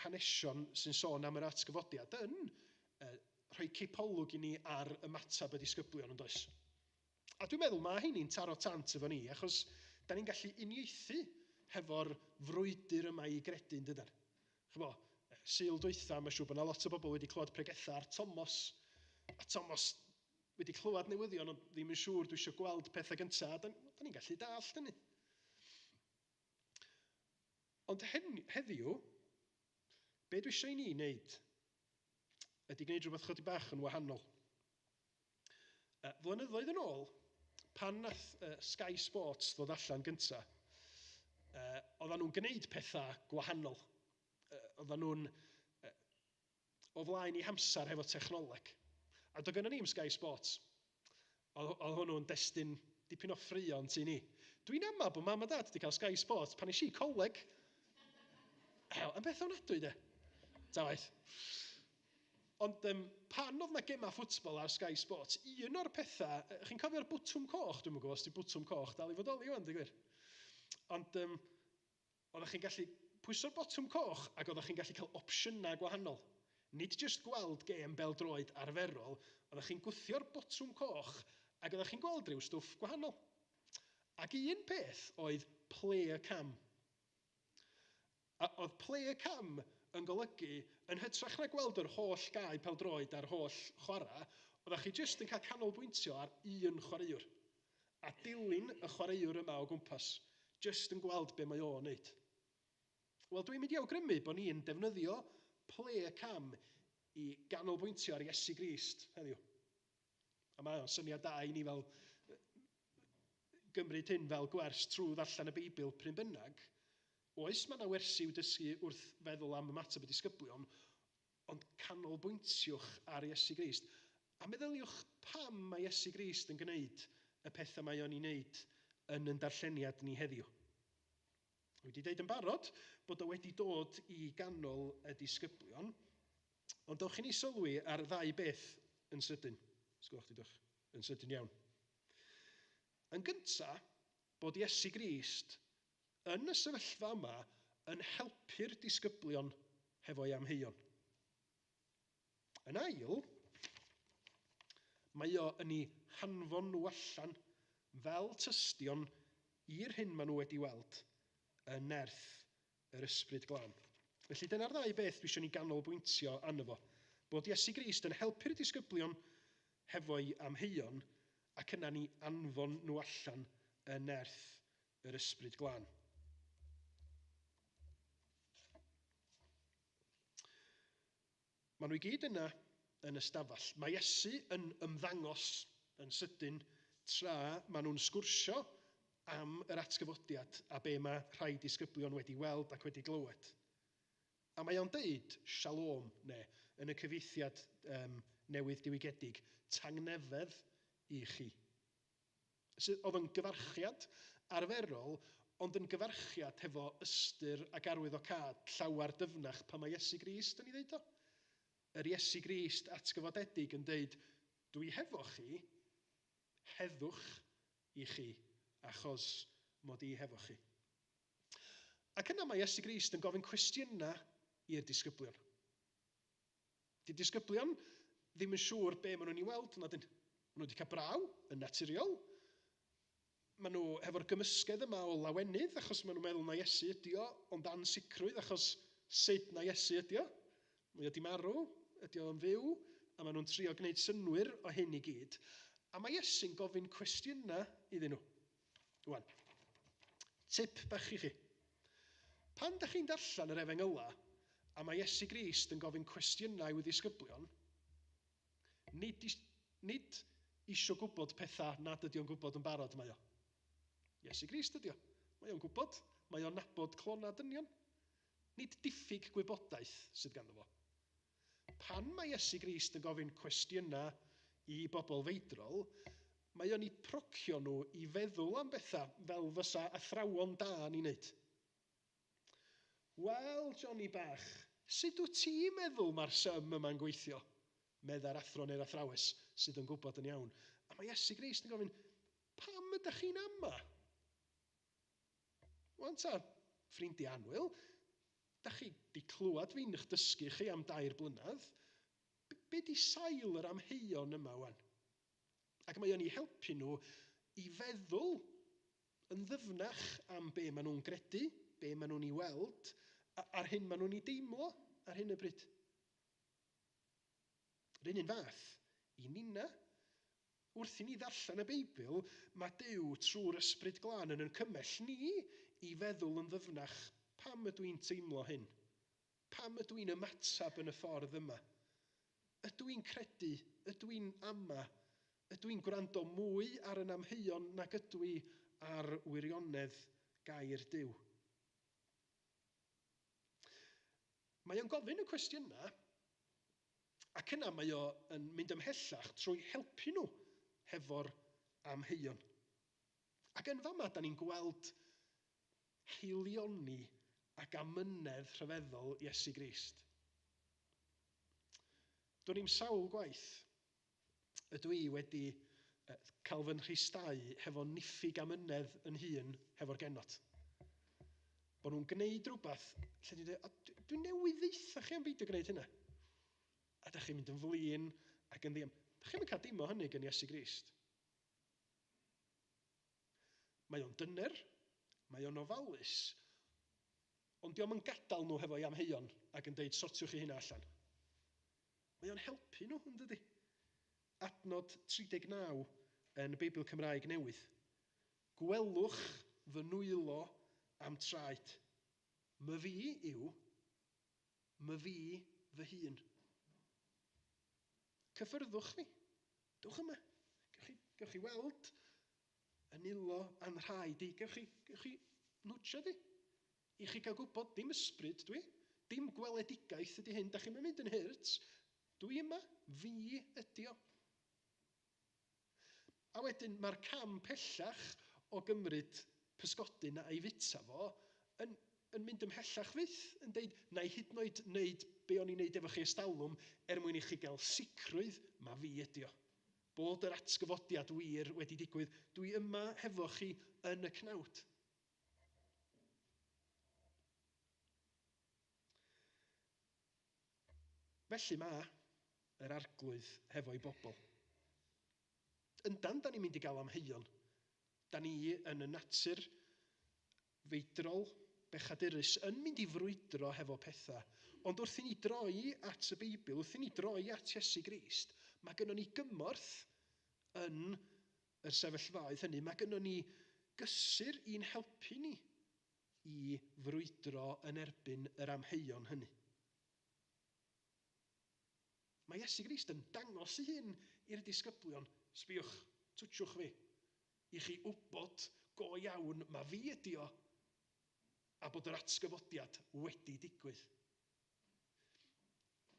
hanesion sy'n sôn am yr atgyfodiad yn rhoi cipolwg i ni ar ymateb y disgyblion, yn does? A dwi'n meddwl mae hynny'n taro tant efo ni, achos da ni'n gallu uniaethu hefo'r frwydr yma i gredu, yn dydan? Ch'mo, Sul dwytha, mae'n siŵr bod yna lot o bobl wedi clywed pregethau ar Tomos. A Tomos wedi clywed newyddion, ond ddim yn siŵr, dwi eisiau gweld pethau gyntaf. Da, da ni'n gallu dallt hynny. Ond heddiw, be dwi eisiau i ni wneud ydy gwneud rhywbeth chydig bach yn wahanol. Flynyddoedd yn ôl, pan nath Sky Sports ddod allan gynta, oedden nhw'n gwneud pethau gwahanol. Oedden nhw'n o flaen i hamser hefo technoleg. A do gynnon ni'm Sky Sports. Oedd, oedd hwnnw'n destun dipyn o ffraeon tu ni. Dwi'n ama bod mam a dad wedi cael Sky Sports pan eisiau coleg. Hel, yn beth ofnadwy de. Ta waeth. Ond um, pan oedd na gemau ffwtbol ar Sky Sports, un o'r pethau, chi'n cofio'r bwtwm coch? Dwi'n gwybod os di bwtwm coch dal i fodoli wan, digwyr. Ond um, oeddech chi'n gallu pwyso'r botwm coch ac oeddech chi'n gallu cael opsiynau gwahanol. Nid jyst gweld gêm bêl-droed arferol, oeddech chi'n gwthio'r botwm coch ac oeddech chi'n gweld rhyw stwff gwahanol. Ac un peth oedd player cam. A oedd player cam yn golygu, yn hytrach na gweld yr holl gae pêl-droed a'r holl chwarae, oeddech chi jyst yn cael canolbwyntio ar un chwaraewr. A dilyn y chwaraewr yma o gwmpas, jyst yn gweld be mae o'n neud. Wel, dwi'n mynd i awgrymu bod ni'n defnyddio player cam i ganolbwyntio ar Iesu Grist heddiw. A mae o'n syniad da i ni fel gymryd hyn fel gwers trwy ddarllen y Beibl pryn bynnag. Oes, mae yna wersi i'w dysgu wrth feddwl am ymateb y disgyblion, ond canolbwyntiwch ar Iesu Grist. A meddyliwch pam mae Iesu Grist yn gwneud y pethau mae o'n ei wneud yn yn darlleniad ni heddiw. Dwi wedi dweud yn barod bod o wedi dod i ganol y disgyblion, ond dewch i ni sylwi ar ddau beth yn sydyn. Sgwch di dwch, yn sydyn iawn. Yn gyntaf, bod Iesu Grist yn y sefyllfa yma yn helpu'r disgyblion hefo'i amheuon. Yn ail, mae o yn ei hanfon nhw allan fel tystion i'r hyn maen nhw wedi weld yn nerth yr Ysbryd Glân. Felly dyna'r ddau beth dwi eisiau ni ganolbwyntio arno fo. Bod Iesu Grist yn helpu'r disgyblion hefo'i amheuon ac yna ni anfon nhw allan yn nerth yr Ysbryd Glân. Maen nhw i gyd yna yn y stafell. Mae Iesu yn ymddangos yn sydyn tra maen nhw'n sgwrsio am yr atgyfodiad a be mae rhai disgyblion wedi weld ac wedi glywed. A mae o'n deud shalom, neu yn y cyfieithiad um, newydd diwygiedig, tangnefedd i chi. Sydd oedd yn gyfarchiad arferol, ond yn gyfarchiad hefo ystyr ac arwyddocâd llawer dyfnach pan mae Iesu Grist yn ei ddeud o. Yr Iesu Grist atgyfodedig yn deud, dwi hefo chi, heddwch i chi, achos mod i hefo chi. Ac yna mae Iesu Grist yn gofyn cwestiynau i'r disgyblion. Di disgyblion ddim yn siŵr be maen nhw'n ei weld, na dyn. Maen nhw wedi cael braw, yn naturiol. Maen nhw hefo'r gymysgedd yma o lawenydd, achos maen nhw'n meddwl na Iesu ydi o, ond ansicrwydd, achos sut na Iesu ydi o. Mae o di marw, ydi o'n fyw, a maen nhw'n trio gwneud synnwyr o hyn i gyd. A mae Iesu'n gofyn cwestiynau iddyn nhw. Rwan, tip bach i chi. Pan da chi'n darllen yr Efengylau, a mae Iesu Grist yn gofyn cwestiynau i'w ddisgyblion, nid, nid isio gwybod pethau nad ydy o'n gwybod yn barod mae o. Iesu Grist ydy o. Mae o'n gwybod, mae o'n nabod clonau dynion. Nid diffyg gwybodaeth sydd ganddo fo. Pan mae Iesu Grist yn gofyn cwestiynau i bobl feidrol, mae o'n eu procio nhw i feddwl am bethau fel fysa athrawon da yn ei wneud. Wel, Johnny bach, sut wyt ti'n meddwl mae'r sum yma'n gweithio? Meddai'r athro neu'r athrawes sydd yn gwybod yn iawn. A mae Iesu Grist yn gofyn, pam ydych chi'n ama? Wan ta, ffrindiau annwyl, da chi di clywed fi'n eich dysgu chi am 3 blynedd. Be di sail yr amheuon yma wan? Ac mae o'n eu helpu nhw i feddwl yn ddyfnach am be maen nhw'n gredu, be maen nhw'n ei weld, a'r hyn maen nhw'n ei deimlo ar hyn o bryd? Yr un fath i nina. Wrth i ni ddarllen y Beibl, mae Duw trwy'r Ysbryd Glân yn yn cymell ni i feddwl yn ddyfnach, pam ydw i'n teimlo hyn? Pam ydw i'n ymateb yn y ffordd yma? Ydw i'n credu? Ydw i'n ama? Ydw i'n gwrando mwy ar yn amheuon nag ydw i ar wirionedd gair Duw? Mae o'n gofyn y cwestiynau, ac yna mae o yn mynd ymhellach trwy helpu nhw hefo'r amheuon. Ac yn fama, da ni'n gweld haelioni ac amynedd rhyfeddol Iesu Grist. Do'n i'm sawl gwaith ydw i wedi cael fy nhristau hefo niffyg amynedd yn hun hefo'r genod. Bod nhw'n gwneud rhywbeth lle dwi'n dweud, dwi'n newydd ddeutha chi am beidio gwneud hynna. A da chi'n mynd yn flin ac yn ddiam. Da chi'n cael dim o hynny gen Iesu Grist. Mae o'n dyner, mae o'n ofalus, ond dio'm yn gadael nhw hefo'i amheuon ac yn deud sortiwch chi hynna allan. Mae o'n helpu nhw, yn dydi? Adnod 39 yn y Beibl Cymraeg Newydd. Gwelwch fy nwylo a'm traed. My fi yw, my fi fy hun. Cyffyrddwch fi. Dewch yma. Gewch chi, gewch chi weld yn nwylo a'n rhaid i. Gewch chi, gewch chi nwtsio di. I chi gael gwybod, dim ysbryd dwi, dim gweledigaeth ydy hyn, da chi'n mynd yn hurt. Dwi yma, fi ydi o. A wedyn mae'r cam pellach o gymryd pysgodyn a'i fita fo yn, yn mynd ymhellach fyth, yn deud, na i hyd yn oed wneud be o'n i'n neud efo chi estalwm er mwyn i chi gael sicrwydd ma fi ydi o. Bod yr atgyfodiad wir wedi digwydd, dwi yma hefo chi yn y cnawd. Felly mae yr Arglwydd hefo'i bobl. Yndan, da ni'n mynd i gael amheuon. Da ni yn y natur feidrol, bechadurus, yn mynd i frwydro hefo pethau. Ond wrth i ni droi at y Beibl, wrth i ni droi at Iesu Grist, mae gynnon ni gymorth yn yr sefyllfaoedd hynny. Mae gynnon ni gysur i'n helpu ni i frwydro yn erbyn yr amheuon hynny. Mae Iesu Grist yn dangos ei hun i'r disgyblion, sbïwch, twtsiwch fi, i chi wybod go iawn ma fi ydi o, a bod yr atgyfodiad wedi digwydd.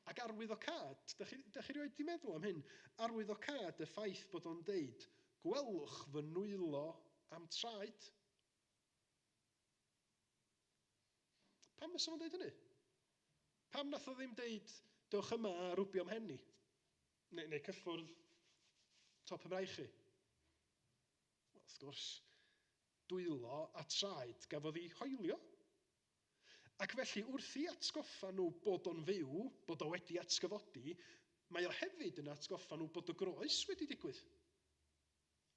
Ac arwyddocâd, da chi, da chi rioed di meddwl am hyn? Arwyddocâd y ffaith bod o'n deud, gwelwch fy nwylo a'm traed. Pam fysa fo'n deud hynny? Pam nath o ddim deud, dewch yma a rwbio mhen i? Neu, neu cyffwrdd top y mraich i? Wel, wrth gwrs, dwylo a traed gafodd ei hoelio. Ac felly, wrth i atgoffa nhw bod o'n fyw, bod o wedi atgyfodi, mae o hefyd yn atgoffa nhw bod y groes wedi digwydd.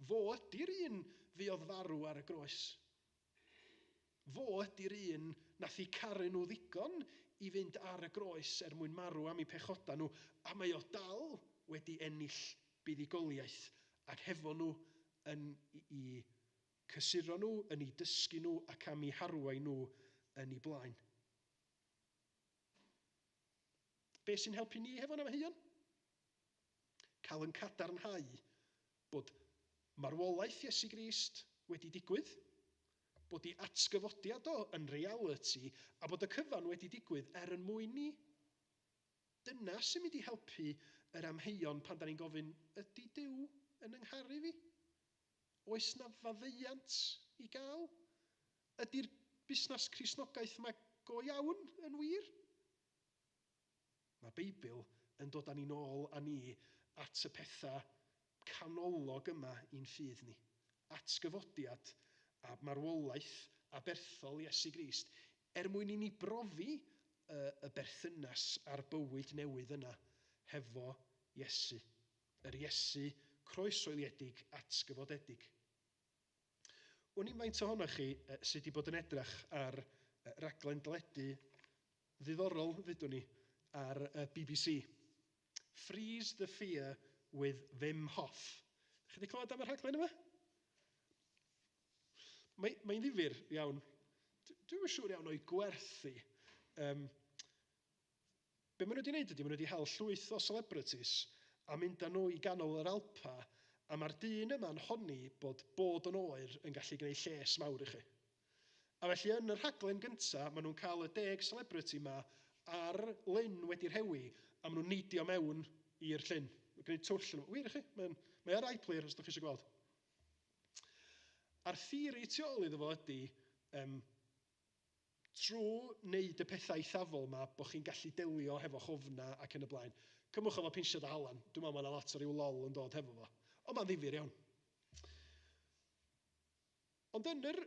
Fo ydy'r un fuodd farw ar y groes. Fo ydy'r un nath eu caru nhw ddigon i fynd ar y groes er mwyn marw am eu pechodau nhw, a mae o dal wedi ennill buddugoliaeth ac hefo nhw yn i cysuro nhw, yn eu dysgu nhw ac am eu harwain nhw yn eu blaen. Be sy'n helpu ni hefo'n amheuon? Cael yn cadarnhau bod marwolaeth Iesu Grist wedi digwydd, bod ei atgyfodiad o yn realiti, a bod y cyfan wedi digwydd er yn mwyn ni. Dyna sy'n mynd i helpu yr amheuon pan da ni'n gofyn, ydy Duw yn yng ngharu fi? Oes na faddeuant i gael? Ydy'r busnes Cristnogaeth yma go iawn yn wir? Mae'r Beibl yn dod â ni'n ôl â ni at y pethau canolog yma i'n ffydd ni. Atgyfodiad a marwolaeth aberthol Iesu Grist, er mwyn i ni brofi y, y berthynas a'r bywyd newydd yna hefo Iesu. Yr Iesu croeshoeliedig atgyfodedig. Wn i'm faint ohonoch chi sydd wedi bod yn edrych ar raglen deledu ddiddorol, ddudwn ni. ar y BBC. Freeze the Fear with Wim Hof. Chi wedi clywed am y rhaglen yma? Mae'n mae ddifyr iawn. Dwi'm yn siŵr iawn o'i gwerthu. Um, be maen nhw wedi wneud ydy, maen nhw wedi hel llwyth o celebrities a mynd â nhw i ganol yr Alpa, a mae'r dyn yma'n honni bod bod yn oer yn gallu gwneud lles mawr i chi. A felly yn y rhaglen gynta, maen nhw'n cael y deg celebrity 'ma ar lyn wedi rhewi, a maen nhw'n neidio mewn i'r llyn. Gwneud twll yn... Wir i chi, mae'n, mae ar iPlayer os ydych chi eisiau gweld. A'r theori tu ôl iddo fo ydy, um, trwy wneud y pethau eithafol yma, bod chi'n gallu delio hefo chofna ac yn y blaen. Cymwch efo pinsiad a halan. Dwi'n meddwl mae yna lot o ryw lol yn dod hefo fo. Ond mae'n ddifyr iawn. Ond yn yr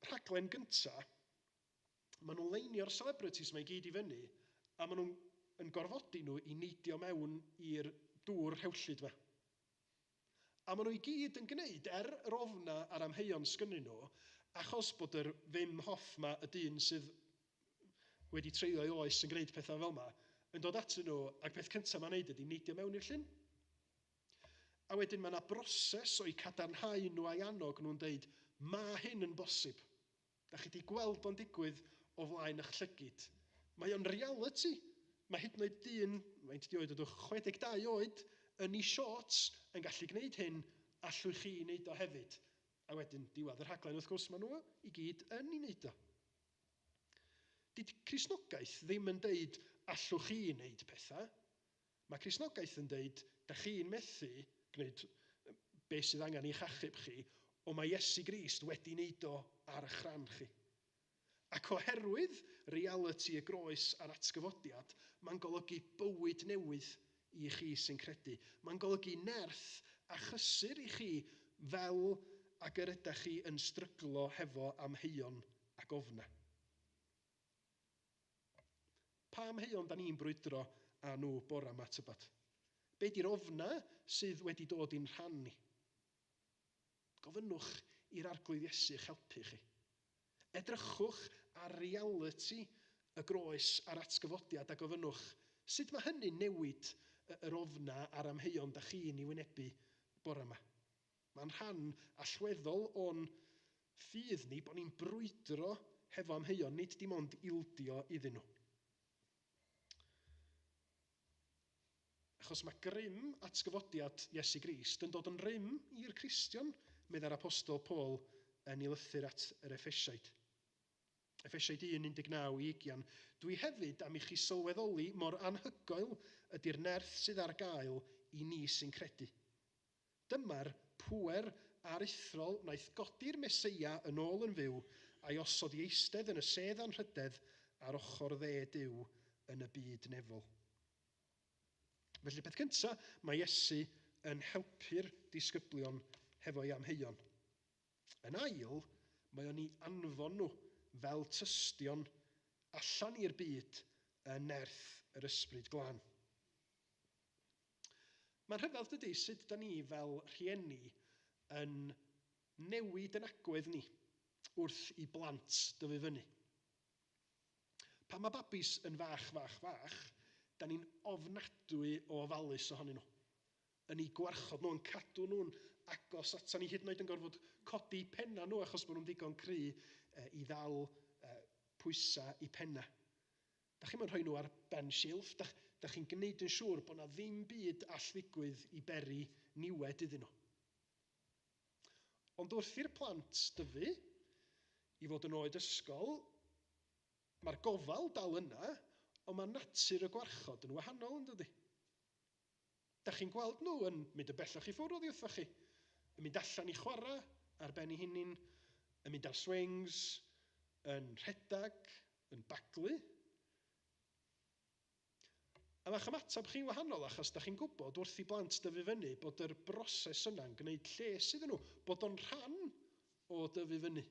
rhaglen gynta, maen nhw'n leinio'r celebrities 'ma i gyd i fyny, a maen nhw'n yn gorfodi nhw i neidio mewn i'r dŵr rhewllyd 'ma. A maen nhw i gyd yn gwneud, er yr ofna a'r amheuon sgynnyn nhw, achos bod yr Wim Hof 'ma, y dyn sydd wedi treulio ei oes yn gwneud pethau fel 'ma, yn dod atyn nhw, a'r peth cyntaf mae'n neud ydy neidio mewn i'r llyn. A wedyn mae yna broses o'u cadarnhau nhw a'i annog nhw'n deud, mae hyn yn bosib. Da chi wedi gweld o'n digwydd o flaen eich llygid. Mae o'n reality. Mae hyd yn oed dyn, faint di oed ydwch, 62 oed, yn ei shorts yn gallu gwneud hyn, allwch chi wneud o hefyd. A wedyn, diwedd y rhaglen, wrth gwrs, maen nhw i gyd yn ei wneud o. Dydy Cristnogaeth ddim yn deud allwch chi wneud pethau. Mae Cristnogaeth yn deud, da chi'n methu gwneud be sydd angen i'ch achub chi, ond mae Iesu Grist wedi wneud o ar eich rhan chi. Ac oherwydd realiti y groes a'r atgyfodiad, mae'n golygu bywyd newydd i chi sy'n credu. Mae'n golygu nerth a chysur i chi fel ag yr ydych chi yn stryglo hefo amheuon ac ofnau. Pa amheuon da ni'n brwydro â nhw bora 'ma tybed? Be di'r ofna sydd wedi dod i'n rhan ni? Gofynnwch i'r Arglwydd Iesu eich helpu chi. Edrychwch ar realiti y groes a'r atgyfodiad a gofynnwch, sut mae hynny'n newid yr ofna a'r amheuon da chi'n ei wynebu bora 'ma? Mae'n rhan allweddol o'n ffydd ni bod ni'n brwydro hefo amheuon, nid dim ond ildio iddyn nhw. Achos mae grym atgyfodiad Iesu Grist yn dod yn rym i'r Cristion, meddai'r Apostol Paul yn ei lythyr at yr Effesiaid. Effesiaid 1, 19 i 20, Dwi hefyd am i chi sylweddoli mor anhygoel ydy'r nerth sydd ar gael i ni sy'n credu. Dyma'r pŵer aruthrol wnaeth godi'r Meseia yn ôl yn fyw a'i osod i eistedd yn y sedd anrhydedd ar ochr dde Duw yn y byd nefol. Felly, peth cyntaf, mae Iesu yn helpu'r disgyblion hefo'i amheuon. Yn ail, mae o'n eu anfon nhw fel tystion allan i'r byd yn nerth yr Ysbryd Glân. Mae'n rhyfedd dydy sut da ni fel rhieni yn newid yn agwedd ni wrth i blant dyfu fyny. Pan mae babis yn fach, fach, fach, da ni'n ofnadwy o ofalus ohonyn nhw. Yn eu gwarchod nhw, yn cadw nhw'n agos ata ni, hyd yn oed yn gorfod codi penna nhw achos bod nhw'n ddigon cry i ddal pwysau i penna. Dach chi'm yn rhoi nhw ar ben silff, dach, dach chi'n gwneud yn siŵr bod 'na ddim byd all ddigwydd i beri niwed iddyn nhw. Ond wrth i'r plant dyfu i fod yn oed ysgol, mae'r gofal dal yna, ond mae natur y gwarchod yn wahanol, yn dydy? Dach chi'n gweld nhw yn mynd yn bellach i ffwrdd oddi wrthoch chi, yn mynd allan i chwarae ar ben eu hunain, yn mynd ar swings, yn rhedeg, yn baglu. A mae'ch ymateb chi'n wahanol achos da chi'n gwybod wrth i blant dyfu fyny bod yr broses yna'n gwneud lles iddyn nhw, bod o'n rhan o dyfu fyny.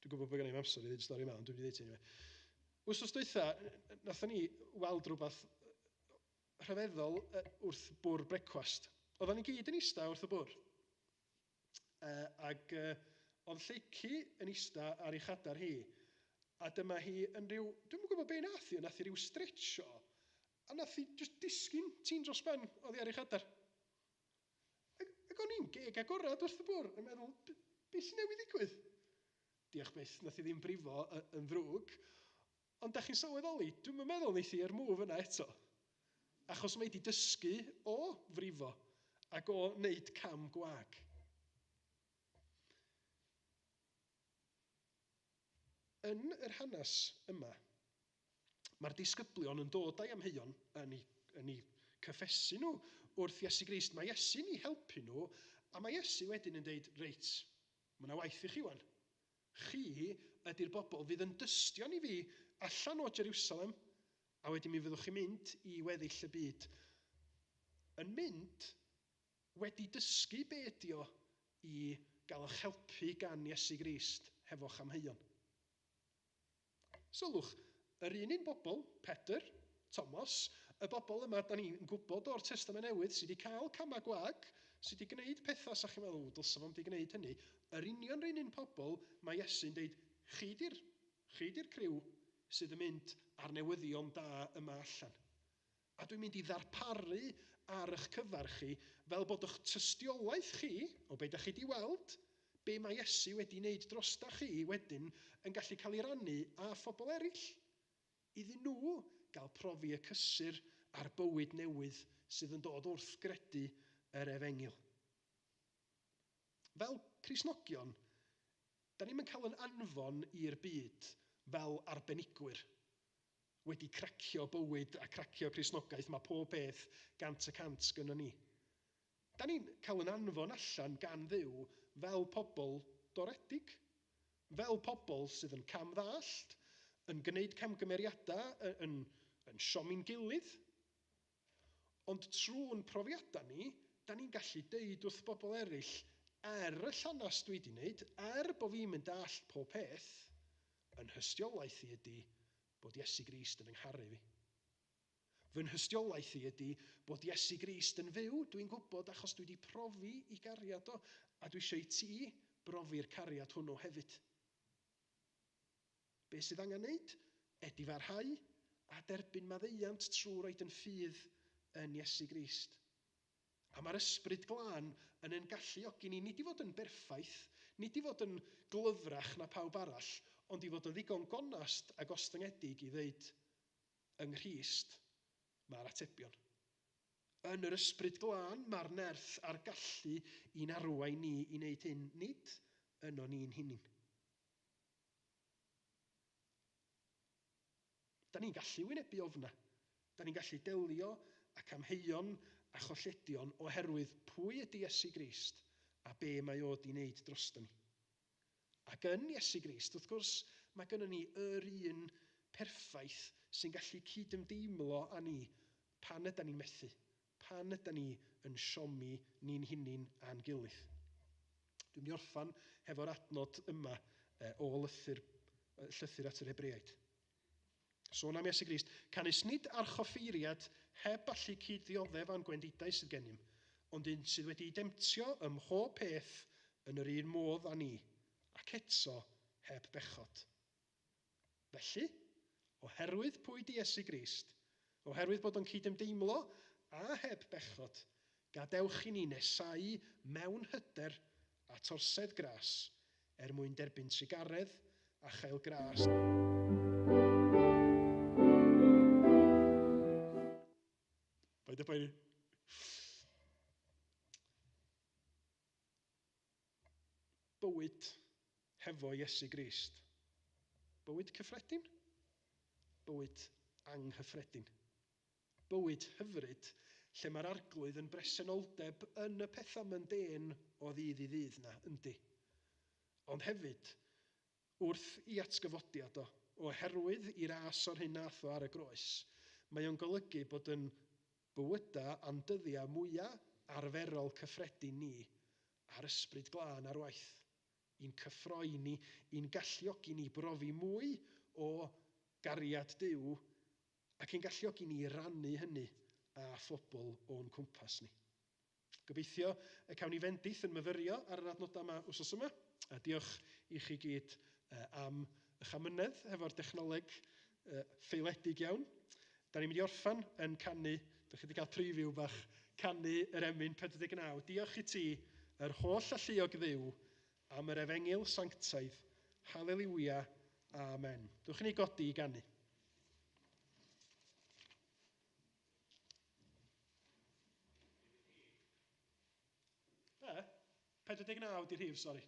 Dwi'n gwybod bod gen i'm amser i ddweud stori yma, ond dwi'n mynd i ddweud ti anyway. Wsos dwytha, nathon ni weld rhywbeth rhyfeddol wrth bwr brecwast. Oedden ni gyd yn ista wrth y bwr. Ac oedd Lleucu yn ista ar ei chadair hi. A dyma hi yn rhyw, dwi'm yn gwybod be nath hi, ond nath hi ryw stretcho, a nath hi jyst disgyn tîn dros ben oddi ar ei chadair. Ac, ac o'n i'n geg agorad wrth y bwrdd yn meddwl, be sy'n newydd ddigwydd? Diolch byth, nath hi ddim brifo yn ddrwg, ond da chi'n sylweddoli, dwi'm yn meddwl wneith hi yr move yna eto. Achos mae 'di dysgu o frifo ac o wneud cam gwag. Yn yr hanes yma, mae'r disgyblion yn dod â'i amheuon yn eu, yn eu cyffesu nhw wrth Iesu Grist. Mae Iesu'n eu helpu nhw, a mae Iesu wedyn yn deud, reit, mae yna waith i chi wan. Chi ydy'r bobl fydd yn dystion i fi allan o Jerusalem, a wedyn mi fyddwch chi'n mynd i weddill y byd. Yn mynd wedi dysgu be ydi o i gael eich helpu gan Iesu Grist hefo'ch amheuon. Sylwch, yr un un bobl, Pedr, Tomos, y bobl yma da ni'n gwybod o'r Testament Newydd sydd wedi cael camau gwag, sydd wedi gwneud pethau sa chi'n meddwl, dylsa fo'm wedi gwneud hynny, yr union yr un un pobl mae Iesu'n deud, chi di'r chi di'r criw sydd yn mynd â'r newyddion da yma allan. A dwi'n mynd i ddarparu ar eich cyfer chi fel bod eich tystiolaeth chi o be da chi 'di weld, be mae Iesu wedi wneud drosta chi wedyn yn gallu cael ei rannu â phobl eraill, iddyn nhw gael profi y cysur a'r bywyd newydd sydd yn dod wrth gredu yr efengyl. Fel Cristnogion, da ni'm yn cael yn anfon i'r byd fel arbenigwyr. Wedi cracio bywyd a cracio Cristnogaeth, mae pob peth 100% gynnon ni. Da ni'n cael yn anfon allan gan Dduw fel pobl doredig, fel pobl sydd yn cam-ddallt, yn gwneud camgymeriadau, yn, yn, yn siomi'n gilydd. Ond trwy'n profiadau ni, da ni'n gallu deud wrth bobl eraill, er y llanast dwi wedi wneud, er bo fi'm yn dallt pob peth, yn nhystiolaeth i ydy bod Iesu Grist yn 'y ngharu fi. Fy nhystiolaeth i ydy bod Iesu Grist yn fyw, dwi'n gwybod achos dwi wedi profi i gariad o, a dwi eisiau i ti brofi'r cariad hwnnw hefyd. Be sydd angen wneud? Edifarhau a derbyn maddeuant trwy roid yn ffydd yn Iesu Grist. A mae'r Ysbryd Glân yn ein galluogi ni, nid i fod yn berffaith, nid i fod yn glyfrach na phawb arall, ond i fod yn ddigon gonest a gostyngedig i ddeud, yng Nghrist mae'r atebion. Yn yr Ysbryd Glân mae'r nerth a'r gallu i'n arwain ni i wneud hyn, nid yno ni'n hunin. Da ni'n gallu wynebu ofnau. Da ni'n gallu delio ac amheuon a cholledion oherwydd pwy ydy Iesu Grist a be mae o 'di wneud droston ni. Ac yn Iesu Grist, wrth gwrs, mae gynnon ni yr un perffaith sy'n gallu cydymdeimlo â ni pan ydan ni'n methu, pan ydan ni yn siomi ni'n hunin a'n gilydd. Dwi'n mynd i orffan hefo'r adnod yma o lythyr, llythyr at yr Hebreaid. Sôn am Iesu Grist, canys nid archoffeiriad heb allu cyd-ddioddef â'n gwendidau sydd gennym, ond un sydd wedi'i demtio ym mhob peth yn yr un modd â ni, ac eto heb bechod. Felly, oherwydd pwy 'di Iesu Grist, oherwydd bod o'n cydymdeimlo a heb bechod, gadewch i ni nesáu mewn hyder at orsedd gras, er mwyn derbyn trugaredd a chael gras. Paid â poeni. Bywyd hefo Iesu Grist. Bywyd cyffredin? Bywyd anghyffredin. Bywyd hyfryd lle mae'r Arglwydd yn bresenoldeb yn y pethau mundane o ddydd i ddydd 'na, yndi. Ond hefyd, wrth i atgyfodiad o, oherwydd i ras o'r hyn nath o ar y groes, mae o'n golygu bod yn bywydau a'n dyddiau mwya arferol cyffredin ni a'r Ysbryd Glân ar waith, i'n cyffroi ni, i'n galluogi ni brofi mwy o gariad Duw ac i'n galluogi ni i rannu hynny â phobl o'n cwmpas ni. Gobeithio y cawn ni fendith yn myfyrio ar yr adnodau yma wythnos yma, a diolch i chi gyd am Eich amynedd hefo'r dechnoleg ffaeledig iawn. Da ni'n mynd i orffan yn canu, da chi wedi cael preview bach, canu yr emyn 49. Diolch i ti, yr holl alluog Dduw, am yr efengyl sanctaidd. Haleliwia, amen. Dwch i ni godi i ganu. Be? 49 di'r rhif, sori.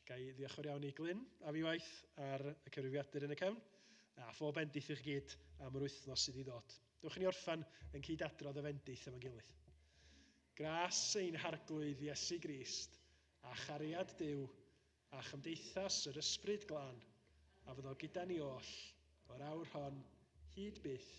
Ga i ddiolch yn iawn i Glyn am ei waith ar y cyfrifiadur yn y cefn, a phob bendith i chi gyd am yr wythnos sydd i ddod. Dewch i ni orffan yn cyd-adrodd y fendith efo'n gilydd. Gras ein Harglwydd Iesu Grist, a chariad Duw, a chymdeithas yr Ysbryd Glân, a fyddo gyda ni oll, o'r awr hon, hyd byth.